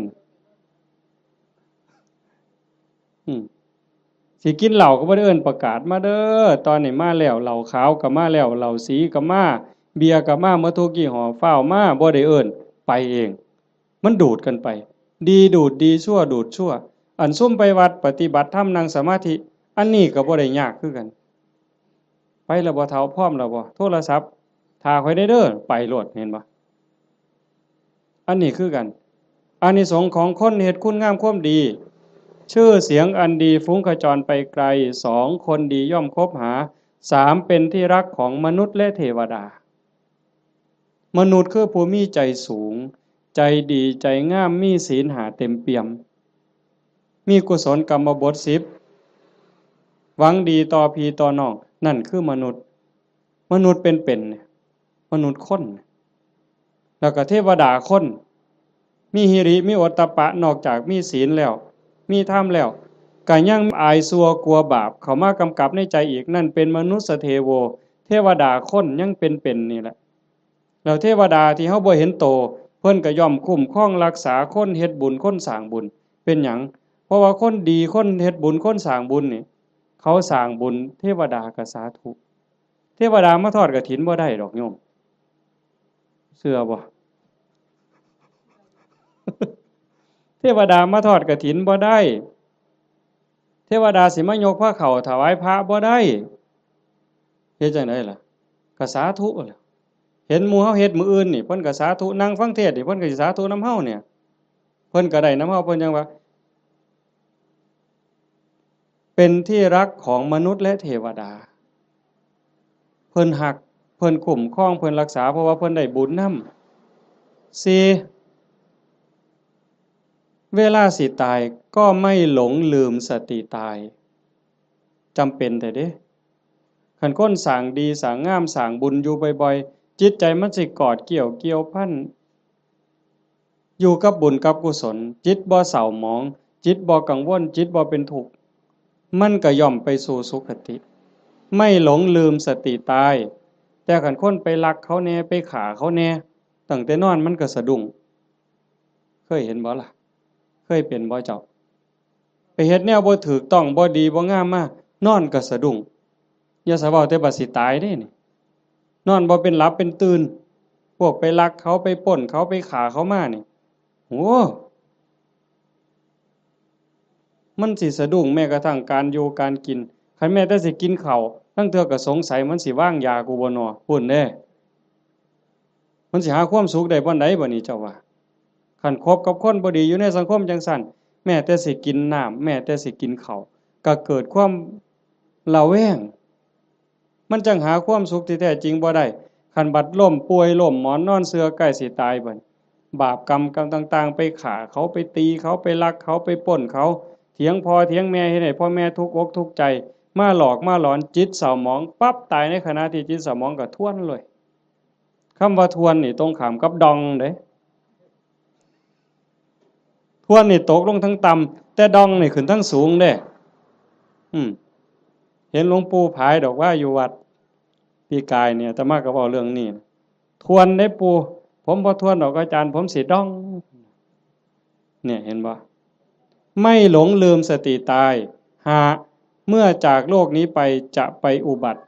อืม สิกินเหล้าก็บ่ได้เอิ้นประกาศ "มาเด้อ ตอนนี้มาแล้ว เหล้าขาวก็มาแล้ว เหล้าสีก็มา เบียร์ก็มา หมดทุกยี่ห้อ ฟ้าวมา" บ่ได้เอิ้น ไปเอง มันดูดกันไป ดีดูดดี ชั่วดูดชั่ว อันซุมไปวัดปฏิบัติธรรมนั่งสมาธิ อันนี้ก็บ่ได้ยากคือกัน "ไปแล้วบ่เฒ่า พร้อมแล้วบ่ โทรศัพท์ ถ่าข้อยแหน่เด้อ" ไปโลด เห็นบ่ อันนี้คือกัน อานิสงส์ของคนเฮ็ดคุณงามความดี ชื่อเสียงอันดีฟุ้งขจรไปไกล สอง คนดีย่อมคบหา สาม เป็นที่รักของมนุษย์และเทวดา มนุษย์คือผู้มีใจสูง ใจดี ใจงาม มีศีลห้าเต็มเปี่ยม มีกุศลกรรมบทสิบ หวังดีต่อพี่ต่อน้อง นั่นคือมนุษย์ มนุษย์เป็นๆ เนี่ย มนุษย์คน แล้วก็เทวดาคน มีหิริ มีโอตตัปปะ นอกจากมีศีลแล้ว มีธรรมแล้ว ก็ยังอายชั่วกลัวบาปเข้ามากำกับในใจอีก นั่นเป็นมนุสสเทโว เทวดาคนยังเป็นๆ นี่แหละ แล้วเทวดาที่เฮาบ่เห็นโต เพิ่นก็ย่อมคุ้มครองรักษาคนเฮ็ดบุญ คนสร้างบุญ เป็นหยัง เพราะว่าคนดี คนเฮ็ดบุญ คนสร้างบุญนี่ เขาสร้างบุญ เทวดาก็สาธุ เทวดามาทอดกฐินบ่ได้ดอกโยม เชื่อบ่ เทวดามาทอดกฐินบ่ได้ เทวดาสิมายกพาเข้าถวายพระบ่ได้ เฮ็ดจั่งใดล่ะ ก็สาธุแหละ เห็นหมู่เฮาเฮ็ดมื้ออื่นนี่ เพิ่นก็สาธุ นั่งฟังเทศน์นี่ เพิ่นก็สิสาธุนำเฮาเนี่ย เพิ่น พิ่นก็ได้นำเฮา เพิ่นจั่งว่า เป็นที่รักของมนุษย์และเทวดา เพิ่นฮัก เพิ่นคุ้มครอง เพิ่นรักษา เพราะว่าเพิ่นได้บุญนำ สี่ เวลาสิตายก็ไม่หลงลืมสติตาย จำเป็นแท้เด้ คันคนสร้างดีสร้างงามสร้างบุญอยู่บ่อยๆ จิตใจมันสิกอดเกี่ยวเกี่ยวพัน อยู่กับบุญกับกุศล จิตบ่เศร้าหมอง จิตบ่กังวล จิตบ่เป็นทุกข์ มันก็ย่อมไปสู่สุคติ ไม่หลงลืมสติตาย แต่คันคนไปลักเขาแน่ ไปฆ่าเขาแน่ ตั้งแต่นอนมันก็สะดุ้ง เคยเห็นบ่ล่ะ เคยเป็นบ่เจ้า ไปเฮ็ดแนวบ่ถูกต้อง บ่ดี บ่งามมา นอนก็สะดุ้ง อย่าสะเว้าแต่บัดสิตายเด้นี่ นอนบ่เป็นหลับเป็นตื่น พวกไปลักเขา ไปปล้นเขา ไปฆ่าเขามานี่ โอ้ มันสิสะดุ้งแม้กระทั่งการอยู่การกิน คันแม้แต่สิกินข้าว ลางเทื่อก็สงสัยมันสิวางยากูบ่น้อ พู้นเด้ มันสิหาความสุขได้บ่อนใดบ่นี่เจ้าว่า คันคบกับคนบ่ดีอยู่ในสังคมจั่งซั้น แม้แต่สิกินน้ำ แม้แต่สิกินข้าว ก็เกิดความระแวง มันจั่งหาความสุขที่แท้จริงบ่ได้ คันบัดล้มป่วยล้มหมอนนอนเสื่อใกล้สิตายบัด บาปกรรมกรรมต่างๆ ไปฆ่าเขา ไปตีเขา ไปลักเขา ไปปล้นเขา เถียงพ่อเถียงแม่ เฮ็ดให้พ่อแม่ทุกข์อกทุกข์ใจ มาหลอกมาหลอน จิตเศร้าหมองปั๊บ ตายในขณะที่จิตเศร้าหมองก็ทวนเลย คำว่าทวนนี่ตรงข้ามกับดองเด้ ทวนนี่ตกลงทั้งต่ำ แต่ดองนี่ขึ้นทั้งสูงเด้ อืม เห็นหลวงปู่ผายดอกว่าอยู่วัด ปีกายเนี่ย อาตมาก็เว้าเรื่องนี้ ทวนเด้ปู่ ผมบ่ทวนดอกอาจารย์ ผมสิดอง เนี่ย เห็นบ่ ไม่หลงลืมสติตาย ห้า เมื่อจากโลกนี้ไปจะไปอุบัติ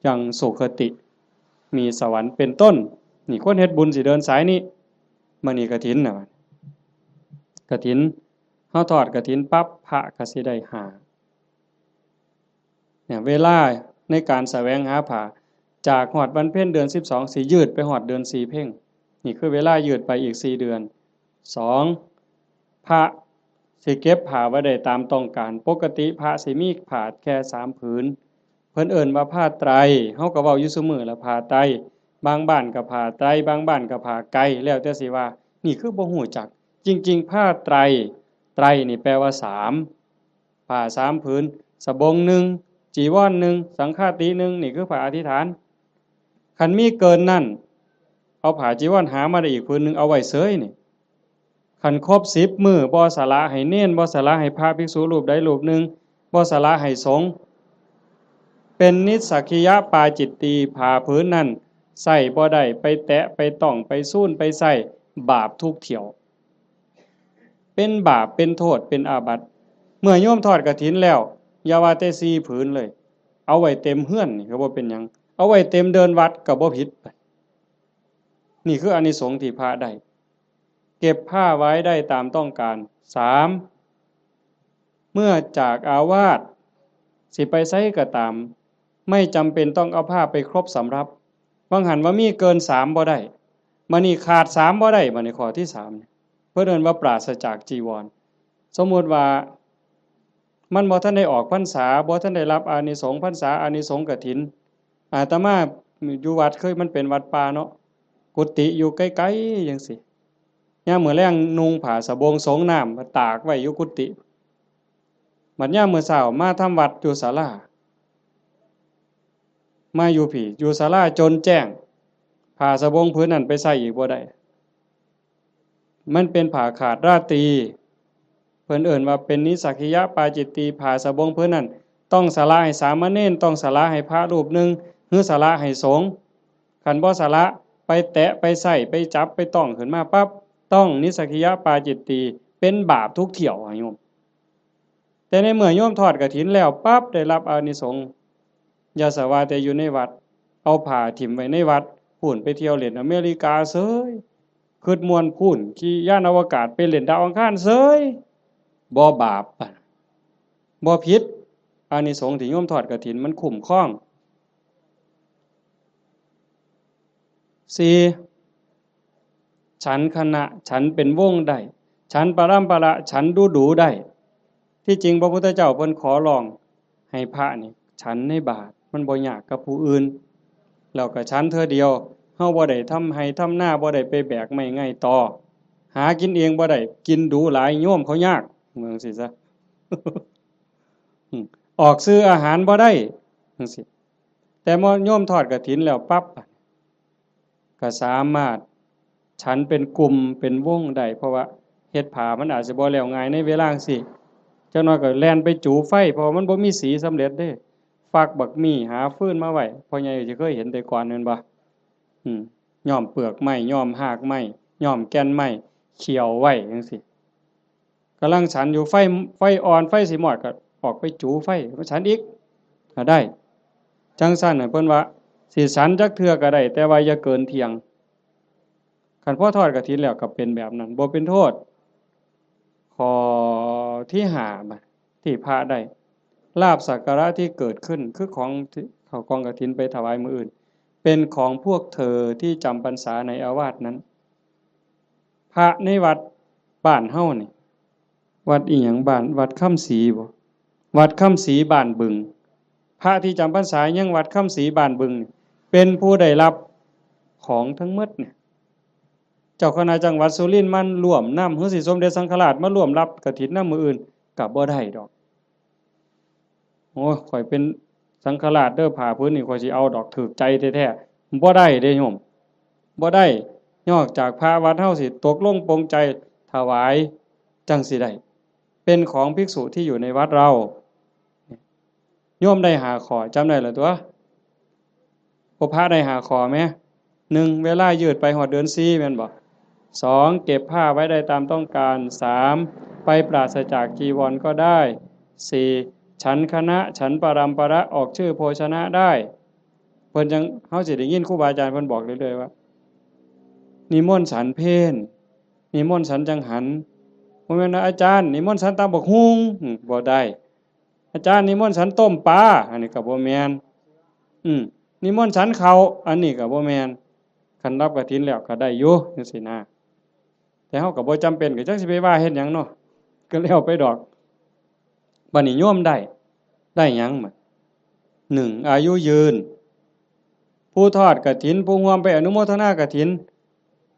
ยังสุคติ มีสวรรค์เป็นต้น นี่คนเฮ็ดบุญสิเดินสายนี้ มื้อนี้กฐินน่ะ กฐิน เฮาทอดกฐินปั๊บ พระก็สิได้ห้า เนี่ย เวลาในการแสวงหาผ้า จากฮอดวันเพ็ญเดือนสิบสอง สิยืดไปฮอดเดือนสี่เพ็ญ นี่คือเวลายืดไปอีกสี่เดือน สอง พระสิเก็บผ้าไว้ได้ตามต้องการ ปกติพระสิมีผ้าแค่สามผืน เพิ่นเอิ้นว่าผ้าไตร เฮาก็เว้าอยู่ซุมื้อละ ผ้าไตร บางบ้านก็ผ้าไตร บางบ้านก็ผ้าไก แล้วแต่สิว่า นี่คือบ่ฮู้จัก จริงๆ ผ้าไตร ไตรนี่แปลว่าสาม ผ้าสามผืน สบงหนึ่ง จีวรหนึ่ง สังฆาติหนึ่ง นี่คือผ้าอธิษฐาน คันมีเกินนั้น เอาผ้าจีวรหามาได้อีกผืนหนึ่ง เอาไว้เสยนี่ คันครบสิบมื้อ บ่สละให้เณร บ่สละให้พระภิกษุรูปใดรูปหนึ่ง บ่สละให้สงฆ์ เป็นนิสสักขิยปาจิตตี ผ้าผืนนั้นใส่บ่ได้ ไปแตะ ไปต้อง ไปซูน ไปใส่ บาปทุกเที่ยว เป็นบาป เป็นโทษ เป็นอาบัติ เมื่อโยมทอดกฐินแล้ว อย่าว่าแต่สี่ผืนเลย เอาไว้เต็มเฮือนนี่ก็บ่เป็นหยัง เอาไว้เต็มเดินวัดก็บ่ผิด นี่คืออานิสงส์ที่พระได้ เก็บผ้าไว้ได้ตามต้องการ สาม เมื่อจากอาวาส สิไปไสก็ตาม ไม่จำเป็นต้องเอาผ้าไปครบสำรับ วังหันว่ามีเกินสามบ่ได้ บัดนี้ขาดสามบ่ได้ บัดนี้ข้อที่สามเนี่ย เพิ่นเอิ้นว่าปราศจากจีวร สมมุติว่า มันบ่ทันได้ออกพรรษา บ่ทันได้รับอานิสงส์พรรษา อานิสงส์กฐิน อาตมาอยู่วัด เคยมันเป็นวัดป่าเนาะ กุฏิอยู่ไกลๆจั่งซี้ ยามมื้อแลงนุ่งผ้าสบงสงน้ำมาตากไว้อยู่กุฏิ บัดยามมื้อเช้ามาทำวัดอยู่ศาลา มาอยู่พี้ อยู่ศาลาจนแจ้ง ผ้าสบงผืนนั้นไปใส่อีกบ่ได้ มันเป็นผ้าขาดราตรี เพิ่นเอิ้นว่าเป็นนิสสักขิยปาจิตตี ผ้าสบงผืนนั้น ต้องสละให้สามเณร ต้องสละให้พระรูปหนึ่ง หรือสละให้สงฆ์ คันบ่สละ ไปแตะ ไปใส่ ไปจับ ไปต้องขึ้นมาปั๊บ ต้องนิสสักขิยปาจิตตี เป็นบาปทุกเที่ยวอะโยม แต่ในเมื่อโยมทอดกฐินแล้วปั๊บ ได้รับอานิสงส์ อย่าสะว่าแต่อยู่ในวัด เอาผ้าถิ่มไว้ในวัด พู้นไปเที่ยวเล่นอเมริกาเสย คิดม่วนพู้น ขี่ยานอวกาศไปเล่นดาวอังคารเสย บ่บาป บ่ผิด อานิสงส์ที่โยมทอดกฐินมันคุ้มครอง สี่ ฉันคณะ ฉันเป็นวงได้ ฉันปรัมปรา ฉันดูดูได้ ที่จริงพระพุทธเจ้าเพิ่นขอร้องให้พระนี่ฉันในบาตร มันบ่ยากกับผู้อื่น แล้วก็ฉันเทื่อเดียว เฮาบ่ได้ทำไฮ่ทำนา บ่ได้ไปแบกไม้ไงต่อ หากินเองบ่ได้ กินดูหลายโยมเขายาก ว่าจั่งซี้ซะ อืม ออกซื้ออาหารบ่ได้ จั่งซี้ แต่เมื่อโยมทอดกฐินแล้วปั๊บ ก็สามารถฉันเป็นกลุ่มเป็นวงได้ เพราะว่าเฮ็ดผ้ามันอาจสิบ่แล้วง่ายในเวลาจั่งซี้ จักหน่อยก็แล่นไปจูไฟ เพราะว่ามันบ่มีสีสำเร็จเด้ ฟักบักมี่ หาฟืนมาไว้ พ่อใหญ่สิเคยเห็นแต่ก่อนแม่นบ่ อืม ย้อมเปลือกไม้ ย้อมฮากไม้ ย้อมแก่นไม้ เคี่ยวไว้จั่งซี้ กำลังฉันอยู่ ไฟ ไฟอ่อน ไฟสิมอดก็ออกไปจูไฟมาฉันอีก ก็ได้ จั่งซั้นน่ะ เพิ่นว่าสิฉันจักเทื่อก็ได้ แต่ว่าอย่าเกินเที่ยง คันพอทอดกฐินแล้วก็เป็นแบบนั้น บ่เป็นโทษ ข้อที่ห้า บัด ที่พระได้ ลาภสักการะที่เกิดขึ้น คือของที่เข้ากองกฐินไปถวายมื้ออื่น เป็นของพวกเธอที่จำพรรษาในอาวาสนั้น พระในวัดบ้านเฮานี่ วัดอีหยัง บ้าน วัดคำศรีบ่ วัดคำศรีบ้านบึง พระที่จำพรรษายังวัดคำศรีบ้านบึงนี่ เป็นผู้ได้รับของทั้งหมดเนี่ย เจ้าคณะจังหวัดสุรินทร์มาร่วมนำ หรือสิสมเด็จสังฆราชมาร่วมรับกฐินนำมื้ออื่น ก็บ่ได้ดอก โอ้ย ข้อยเป็นสังฆราชเด้อ ผ้าผืนนี้ข้อยสิเอาดอก ถูกใจแท้ๆ บ่ได้เด้โยม บ่ได้ นอกจากพระวัดเฮาสิตกลงปลงใจถวาย จั่งสิได้ เป็นของภิกษุที่อยู่ในวัดเรา โยมได้ห้าข้อ จำได้แล้วตั๊ว พวกพระได้ห้าข้อแหม หนึ่ง เวลายืดไปฮอดเดือนสี่ แม่นบ่ สอง เก็บผ้าไว้ได้ตามต้องการ สาม ไปปราศจากจีวรก็ได้ สี่ ฉันคณะ ฉันปรัมประ ออกชื่อโภชนะได้ เพิ่นจั่ง เฮาสิได้ยินครูบาอาจารย์เพิ่นบอกเรื่อยๆว่า นิมนต์ฉันเพล นิมนต์ฉันจังหัน บ่แม่นว่า อาจารย์ นิมนต์ฉันตำบักหุ่ง อืม บ่ได้ อาจารย์นิมนต์ฉันต้มปลา อันนี้ก็บ่แม่น อืม นิมนต์ฉันข้าว อันนี้ก็บ่แม่น คันรับกฐินแล้วก็ได้อยู่จั่งซี้นะ แต่เฮาก็บ่จำเป็น ก็จักสิไปว่าเฮ็ดหยังเนาะ ก็แล้วไปดอก บัดนี้โยมได้ ได้หยังบัด หนึ่ง อายุยืน ผู้ทอดกฐิน ผู้ร่วมไปอนุโมทนากฐิน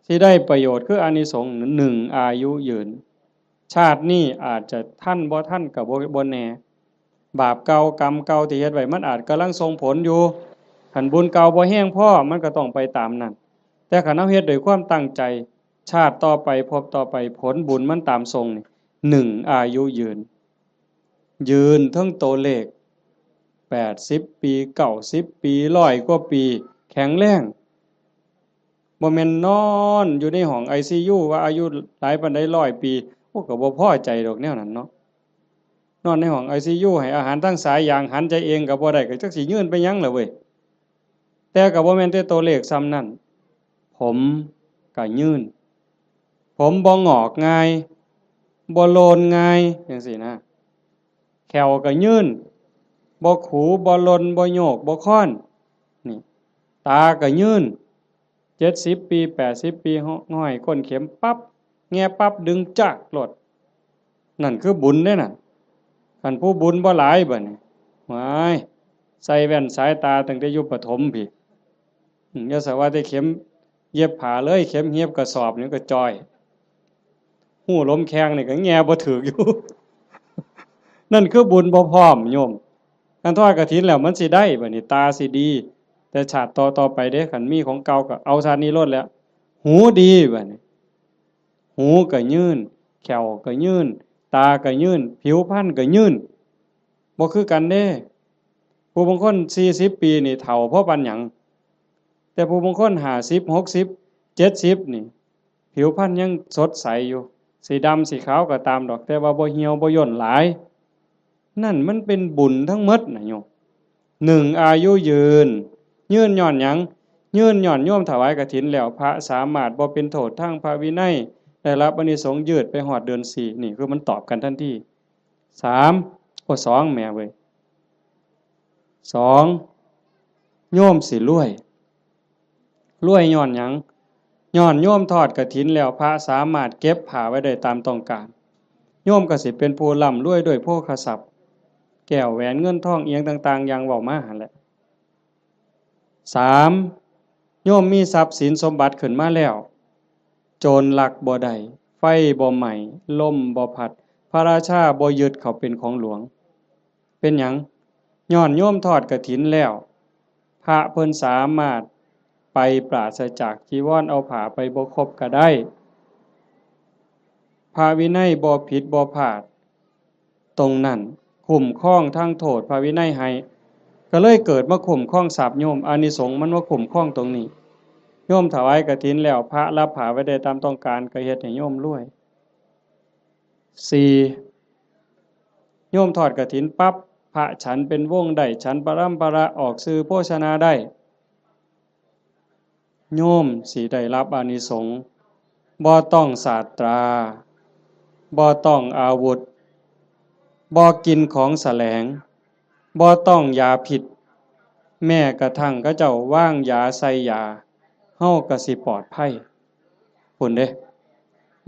สิได้ประโยชน์คืออานิสงส์ หนึ่ง อายุยืน ชาตินี้อาจจะทันบ่ทันก็บ่ บ่แน่ บาปเก่ากรรมเก่าที่เฮ็ดไว้มันอาจกำลังส่งผลอยู่ คันบุญเก่าบ่แฮงพอมันก็ต้องไปตามนั้น แต่คันเฮาเฮ็ดด้วยความตั้งใจ ชาติต่อไป ภพต่อไป ผลบุญมันตามส่งนี่ หนึ่ง อายุยืน ยืนเทิงตัวเลข แปดสิบปี เก้าสิบปี ร้อยกว่าปี แข็งแรง บ่แม่นนอนอยู่ในห้องไอซียู ว่าอายุหลายปานใด ร้อยปี โอ้ ก็บ่พอใจดอกแนวนั้นเนาะ นอนในห้องไอซียู ให้อาหารทางสายยาง หันใจเองก็บ่ได้ ก็จักสิยืนไปหยังล่ะเว้ย แต่ก็บ่แม่นแต่ตัวเลขส่ำนั้น ผมก็ยืน ผมบ่งอกง่าย บ่โลนง่าย จั่งซี้นะ แข้วก็ยืน บ่ขู บ่หล่น บ่โยก บ่คอน นี่ ตาก็ยืน เจ็ดสิบปี แปดสิบปี ห้อยก้นเข็มปั๊บ แงะปั๊บ ดึงจากโลด นั่นคือบุญเด้นั่น คันผู้บุญบ่หลายบัดนี้ ว้าย ใส่แว่นสายตาตั้งแต่อยู่ประถมพี้ อืม อย่าสะว่าแต่เข็มเย็บผ้าเลย เข็มเย็บกระสอบนี่ก็จ่อย ฮู้ลมแข้งนี่ก็แงะบ่ถืกอยู่ นั่นคือบุญบ่พร้อมโยม คันทอดกฐินแล้วมันสิได้บัดนี้ ตาสิดี แต่ชาติต่อๆไปเด้ คันมีของเก่าก็เอาชาตินี้โลดแหล้ว หูดีบัดนี้ หูก็ยืน แข้วก็ยืน ตาก็ยืน ผิวพรรณก็ยืน บ่คือกันเด้ ผู้บางคนสี่สิบปีนี่เฒ่าพอปานหยัง แต่ผู้บางคนห้าสิบ หกสิบ เจ็ดสิบนี่ ผิวพรรณยังสดใสอยู่ สิดำสิขาวก็ตามดอก แต่ว่าบ่เหี่ยวบ่ย่นหลาย นั่นมันเป็นบุญทั้งหมดนะโยม หนึ่ง อายุยืน ยืนย้อนหยัง ยืนย้อนโยมถวายกฐินแล้ว พระสามารถบ่เป็นโทษทางพระวินัย ได้รับอานิสงส์ยืดไปฮอดเดือนสี่ นี่คือมันตอบกันทันที สาม โอ้ สอง แหมเว้ย สอง โยมสิรวย รวยย้อนหยัง ย้อนโยมทอดกฐินแล้ว พระสามารถเก็บผ้าไว้ได้ตามต้องการ โยมก็สิเป็นผู้ร่ำรวยด้วยโภคทรัพย์ แก้วแหวนเงินทองอิหยังต่างๆ อย่างเว้ามาหั่นแหละ สาม โยมมีทรัพย์สินสมบัติขึ้นมาแล้ว โจรลักบ่ได้ ไฟบ่ไหม้ ลมบ่พัด พระราชาบ่ยึดเขาเป็นของหลวง เป็นหยัง? ย้อนโยมทอดกฐินแล้ว พระเพิ่นสามารถไปปราศจากจีวร เอาผ้าไปบ่ครบก็ได้ พระวินัยบ่ผิดบ่พลาด ตรงนั้นคุ้มครองทั้งโทษพระวินัยให้ ก็เลยเกิดมาคุ้มครองทรัพย์โยม อานิสงส์มันมาคุ้มครองตรงนี้ โยมถวายกฐินแล้ว พระรับผ้าไว้ได้ตามต้องการ ก็เฮ็ดให้โยมรวย สี่ โยมทอดกฐินปั๊บ พระฉันเป็นวงได้ ฉันปรำปรา ออกสื่อโภชนาได้ โยมสิได้รับอานิสงส์ บ่ต้องสาตรา บ่ต้องอาวุธ บ่กินของแสลง บ่ต้องยาพิษ แม้กระทั่งเขาเจ้าวางยาใส่ยา เฮาก็สิปลอดภัย พู้นเด้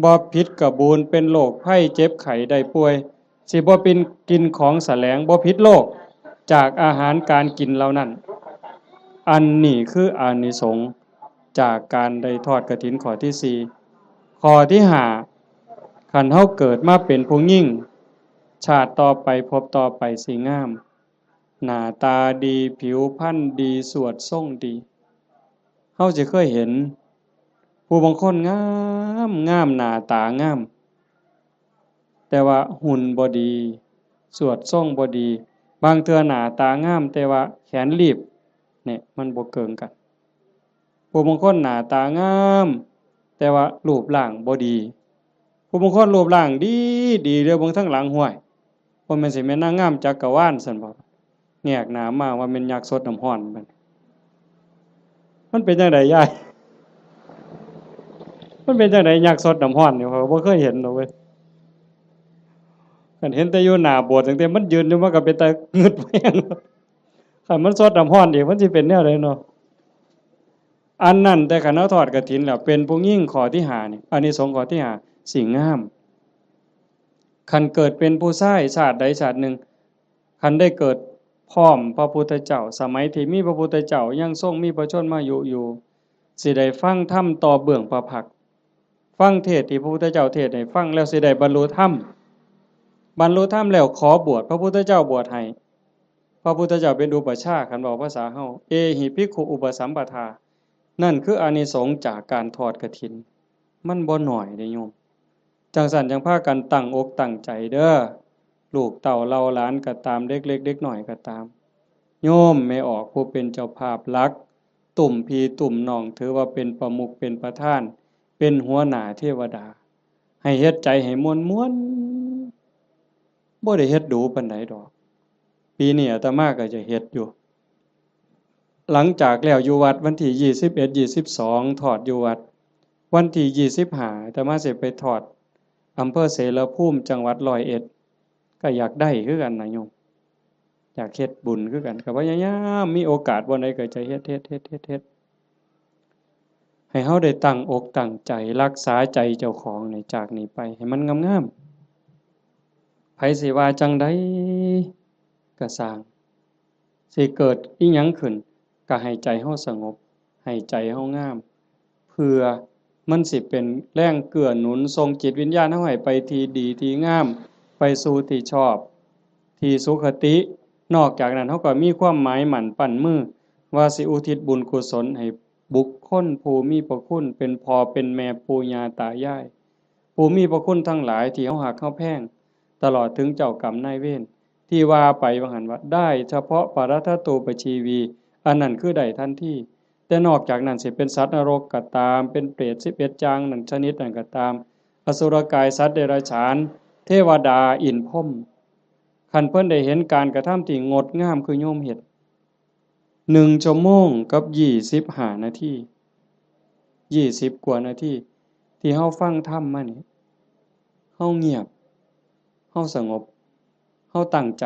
บ่ผิดกะบูน เป็นโรคภัยเจ็บไข้ได้ป่วย สิบ่เป็นกินของแสลง บ่ผิดโรคจากอาหารการกินเหล่านั้น อันนี้คืออานิสงส์จากการได้ทอดกฐินข้อที่สี่ ข้อที่ห้า คันเฮาเกิดมาเป็นผู้หญิง ชาติต่อไปภพต่อไปสิงาม หน้าตาดี ผิวพรรณดี สวดทรงดี เฮาสิเคยเห็น ผู้บางคนงามงาม หน้าตางาม แต่ว่าหุ่นบ่ดี สวดทรงบ่ดี บางเทื่อหน้าตางาม แต่ว่าแขนลีบ เนี่ย มันบ่เกิ่งกัน ผู้บางคนหน้าตางาม แต่ว่ารูปร่างบ่ดี ผู้บางคนรูปร่างดีดี เดียวเบิ่งทางหลัง ห้วย บ่แม่นสิแม่นนางงามจักรวาลซั่นบ่ แงกหน้ามาว่าแม่นยักษ์สดน้ำฮ้อนมัน มันเป็นจั่งใดยาย มันเป็นจั่งใดยักษ์สดน้ำฮ้อนนี่ ข้อยก็บ่เคยเห็นดอกเว้ย คันเห็นแต่อยู่หน้าโบสถ์ ตั้งแต่มันยืนอยู่ มันก็เป็นตางึดแฮง คันมันสดน้ำฮ้อนอีก มันสิเป็นแนวใดเนาะ อันนั้นแต่คันเฮาทอดกฐินแล้ว เป็นผู้หญิงข้อที่ห้านี่ อานิสงส์ข้อที่ห้า สิงาม คันเกิดเป็นผู้ชายชาติใดชาติหนึ่ง คันได้เกิดพร้อมพระพุทธเจ้า สมัยที่มีพระพุทธเจ้ายังทรงมีพระชนมายุอยู่ สิได้ฟังธรรมต่อเบื้องพระพักตร์ ฟังเทศน์ที่พระพุทธเจ้าเทศน์ให้ฟังแล้วสิได้บรรลุธรรม บรรลุธรรมแล้วขอบวช พระพุทธเจ้าบวชให้ พระพุทธเจ้าเป็นอุปัชฌาย์ คันเว้าภาษาเฮา เอหิภิกขุอุปสัมปทา นั่นคืออานิสงส์จากการทอดกฐิน มันบ่น้อยเด้โยม จั่งซั้นจั่งพากันตั้งอกตั้งใจเด้อ ลูกเต้าเหล่าหลานก็ตาม เด็กเล็กเด็กน้อยก็ตาม โยมแม่ออกผู้เป็นเจ้าภาพหลัก ตุ้มพี่ตุ้มน้อง ถือว่าเป็นประมุขเป็นประธาน เป็นหัวหน้าเทวดา ให้เฮ็ดใจให้ม่วนๆ บ่ได้เฮ็ดดูปานใดดอก ปีนี้อาตมาก็จะเฮ็ดอยู่ หลังจากแล้วอยู่วัดวันที่ยี่สิบเอ็ด ยี่สิบสอง ทอดอยู่วัด วันที่ยี่สิบห้า อาตมาสิไปทอดอำเภอเสรภูมิ จังหวัดร้อยเอ็ด ก็อยากได้คือกันนะโยม อยากเฮ็ดบุญคือกัน ก็พยายามมีโอกาสบ่อนใดก็จะเฮ็ด เฮ็ด เฮ็ด เฮ็ด เฮ็ด ให้เฮาได้ตั้งอกตั้งใจรักษาใจเจ้าของนี่ จากนี้ไปให้มันงามๆ ไผสิว่าจั่งใดก็ซ่าง สิเกิดอิหยังขึ้น ก็ให้ใจเฮาสงบ ให้ใจเฮางาม เพื่อมันสิเป็นแรงเกื้อหนุนส่งจิตวิญญาณเฮาให้ไปที่ดีที่งาม ไปสู่ที่ชอบ ที่สุคติ นอกจากนั้นเฮาก็มีความหมายมั่นปั้นมือ ว่าสิอุทิศบุญกุศลให้บุคคลผู้มีพระคุณ เป็นพ่อเป็นแม่ปู่ย่าตายาย ผู้มีพระคุณทั้งหลายที่เฮาฮักเฮาแพง ตลอดถึงเจ้ากรรมนายเวร ที่ว่าไปว่าหั่นว่า ได้เฉพาะปรัตถตูปชีวี อันนั้นคือได้ทันที แต่นอกจากนั้นสิเป็นสัตว์นรกก็ตาม เป็นเปรตสิบเอ็ดอย่างนั้นชนิดนั้นก็ตาม อสุรกาย สัตว์เดรัจฉาน เทวดา อินทร์พรหม คันเพิ่นได้เห็นการกระทำที่งดงามคือโยมเฮ็ด หนึ่งชั่วโมงกับยี่สิบห้านาที ยี่สิบกว่านาที ที่เฮาฟังธรรมมานี่ เฮาเงียบ เฮาสงบ เฮาตั้งใจ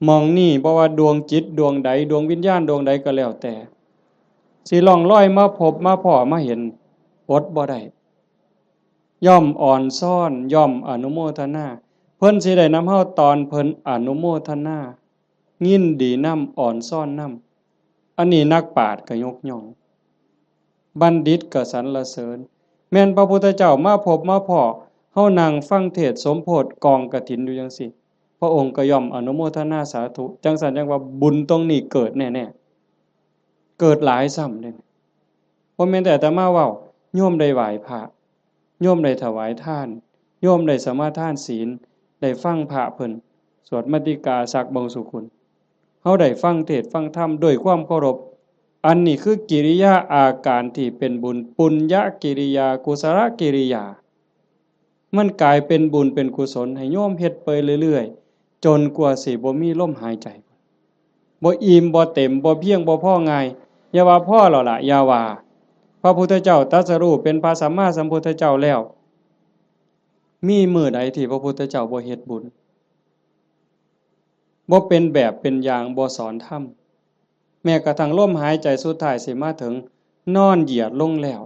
หม่องนี้บ่ว่าดวงจิตดวงใด ดวงวิญญาณดวงใดก็แล้วแต่ สิล่องลอยมาพบมาพ้อมาเห็น อดบ่ได้ ย่อมอ่อนซ้อน ย่อมอนุโมทนา เพิ่นสิได้นำเฮาตอนเพิ่นอนุโมทนา ยินดีนำ อ่อนซ้อนนำ อันนี้นักปราชญ์ก็ยกย่อง บัณฑิตก็สรรเสริญ แม่นพระพุทธเจ้ามาพบมาพ้อ เฮานั่งฟังเทศน์สมโภชกองกฐินอยู่จั่งซี้ พระองค์ก็ย่อมอนุโมทนาสาธุ จั่งซั้นจั่งว่าบุญตรงนี้เกิดแน่ๆ เกิดหลายซ้ำเด้ บ่แม่นแต่อาตมาเว้า โยมได้ไหว้พระ โยมได้ถวายทาน โยมได้สมาทานศีล ได้ฟังพระเพิ่นสวดมัตติกาสักบางสุกุล เฮาได้ฟังเทศน์ฟังธรรมด้วยความเคารพ อันนี้คือกิริยาอาการที่เป็นบุญ ปุญญกิริยา กุศลกิริยา มันกลายเป็นบุญเป็นกุศลให้โยมเฮ็ดไปเรื่อยๆ จนกว่าสิบ่มีลมหายใจ บ่อิ่มบ่เต็ม บ่เพียงบ่พอง่าย อย่าว่าพอแล้วล่ะ อย่าว่า พระพุทธเจ้าตรัสรู้เป็นพระสัมมาสัมพุทธเจ้าแล้ว มีมื้อใดที่พระพุทธเจ้าบ่เฮ็ดบุญ บ่เป็นแบบเป็นอย่าง บ่สอนธรรม แม้กระทั่งลมหายใจสุดท้ายสิมาถึง นอนเหยียดลงแล้ว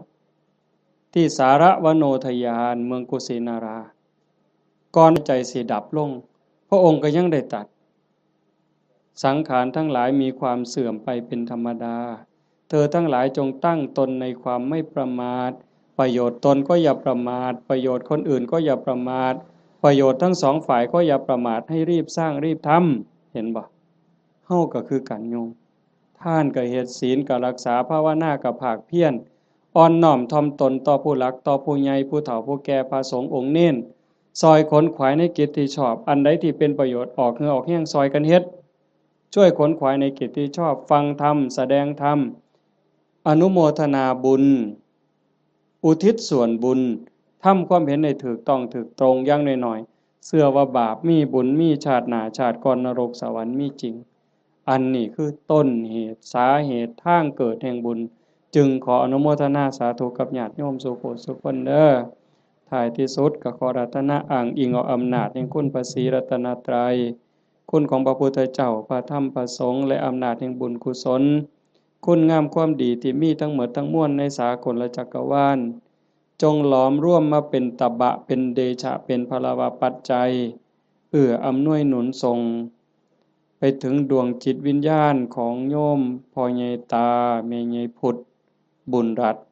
ที่สารวโนทยาน เมืองกุสินารา ก่อนใจสิดับลง พระองค์ก็ยังได้ตรัส สังขารทั้งหลายมีความเสื่อมไปเป็นธรรมดา เธอทั้งหลายจงตั้งตนในความไม่ประมาท ประโยชน์ตนก็อย่าประมาท ประโยชน์คนอื่นก็อย่าประมาท ประโยชน์ทั้งสองฝ่ายก็อย่าประมาท ให้รีบสร้างรีบทำ เห็นบ่ เฮาก็คือกันโยม ทานก็เฮ็ด ศีลก็รักษา ภาวนาก็ภาคเพียร อ่อนน้อมถ่อมตนต่อผู้หลัก ต่อผู้ใหญ่ ผู้เฒ่า ผู้แก่ พระสงฆ์องค์เณร ซอยขนขวายในกิจที่ชอบ อันใดที่เป็นประโยชน์ ออกเหงื่อออกแฮงซอยกันเฮ็ด ช่วยขนขวายในกิจที่ชอบ ฟังธรรม แสดงธรรม อนุโมทนาบุญ อุทิศส่วนบุญ ทำความเห็นให้ถูกต้องถูกตรง อย่างน้อยๆ เชื่อว่าบาปมี บุญมี ชาติหน้าชาติก่อน นรกสวรรค์มีจริง อันนี้คือต้นเหตุ สาเหตุ ทางเกิดแห่งบุญ จึงขออนุโมทนาสาธุกับญาติโยมสู่ผู้สู่คนเด้อ ท้ายที่สุดก็ขออาราธนาอ้างอิงเอาอำนาจแห่งคุณพระศรีรัตนตรัย คุณของพระพุทธเจ้า พระธรรม พระสงฆ์ และอำนาจแห่งบุญกุศล คุณงามความดีที่มีทั้งหมดทั้งมวลในสากลจักรวาล จงหลอมรวมมาเป็นตบะ เป็นเดชะ เป็นพลวปัจจัย เอื้ออำนวยหนุนส่ง ไปถึงดวงจิตวิญญาณของโยมพ่อใหญ่ตา แม่ใหญ่พุทธ บุญรัตน์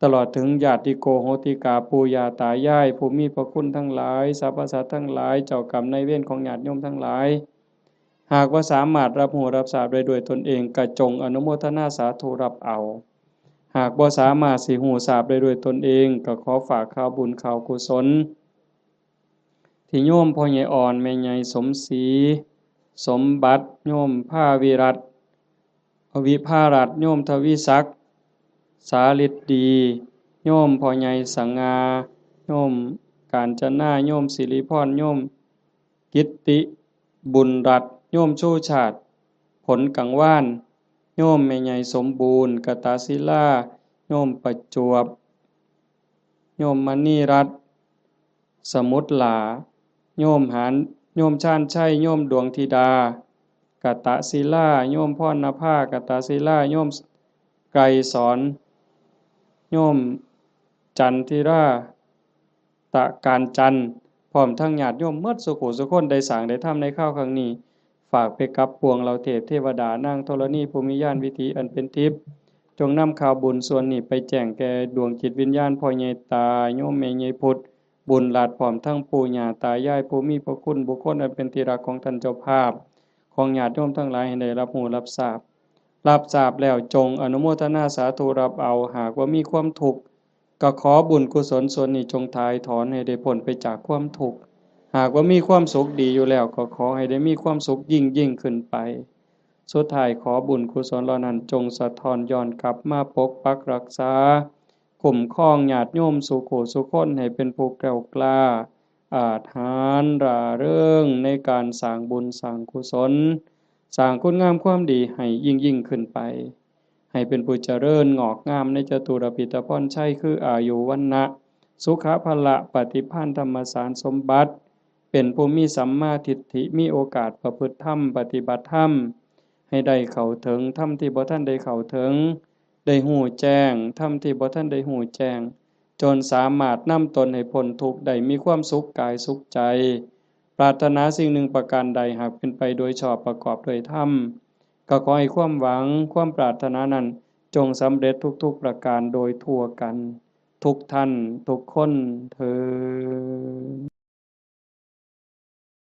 ตลอดถึงญาติโกโหติกา ปู่ย่าตายาย ผู้มีพระคุณทั้งหลาย สรรพสัตว์ทั้งหลาย เจ้ากรรมนายเวรของญาติโยมทั้งหลาย หากว่าสามารถรับรู้รับทราบได้ด้วยตนเอง ก็จงอนุโมทนาสาธุรับเอา หากบ่สามารถสิรู้ทราบได้ด้วยตนเอง ก็ขอฝากข่าวบุญข่าวกุศล ที่โยมพ่อใหญ่อ่อน แม่ใหญ่สมศรี สมบัติ โยมภาวิรัตน์ วิภารัตน์ โยมทวีศักดิ์ สาฤทธิ์ดี โยมพ่อใหญ่สง่า โยมกาญจนา โยมสิริพร โยมกิตติ บุญรัตน์ โยมชูชาติ ผลกังวาน โยมแม่ใหญ่สมบูรณ์ กตศิลา โยมประจวบ โยมมณีรัตน์ สมุทรหลา โยมหาน โยมชาญชัย โยมดวงธิดา กตศิลา โยมพรณภา กตศิลา โยมไกรสอน โยมจันทิรา ตะการจันทร์ พร้อมทั้งญาติโยมหมดสู่ผู้สู่คน ได้สร้างได้ทำในคราวครั้งนี้ ฝากไปกับปวงเหล่าเทพเทวดา นางธรณีผู้มีญาณวิถีอันเป็นทิพย์ จงนำข่าวบุญส่วนนี้ไปแจ้งแก่ดวงจิตวิญญาณพ่อใหญ่ตา โยมแม่ใหญ่พุทธ บุญรัตน์ พร้อมทั้งปู่ย่าตายายผู้มีพระคุณ บุคคลอันเป็นที่รักของท่านเจ้าภาพ ของญาติโยมทั้งหลายให้ได้รับรู้รับทราบ รับทราบแล้วจงอนุโมทนาสาธุรับเอา หากว่ามีความทุกข์ ก็ขอบุญกุศลส่วนนี้จงถ่ายถอนให้ได้พ้นไปจากความทุกข์ หากว่ามีความสุขดีอยู่แล้ว ก็ขอให้ได้มีความสุขยิ่งยิ่งขึ้นไป สุดท้ายขอบุญกุศลเหล่านั้นจงสะท้อนย้อนกลับมาปกปักรักษา คุ้มครองญาติโยมสู่ผู้สู่คนให้เป็นผู้แกล้วกล้า อาจหาญร่าเริงในการสร้างบุญสร้างกุศล สร้างคุณงามความดีให้ยิ่งยิ่งขึ้นไป ให้เป็นผู้เจริญงอกงามในจตุรพิธพรชัย คืออายุ วรรณะ สุขะ พละ ปฏิภาณ ธรรมสารสมบัติ เป็นผู้มีสัมมาทิฏฐิ มีโอกาสประพฤติธรรม ปฏิบัติธรรม ให้ได้เข้าถึงธรรมที่บ่ทันได้เข้าถึง ได้ฮู้แจ้งธรรมที่บ่ทันได้ฮู้แจ้ง จนสามารถนำตนให้พ้นทุกข์ได้ มีความสุขกายสุขใจ ปรารถนาสิ่งหนึ่งประการใด หากเป็นไปโดยชอบประกอบด้วยธรรม ก็ขอให้ความหวังความปรารถนานั้นจงสำเร็จทุกๆประการโดยทั่วกัน ทุกท่านทุกคนเทอญ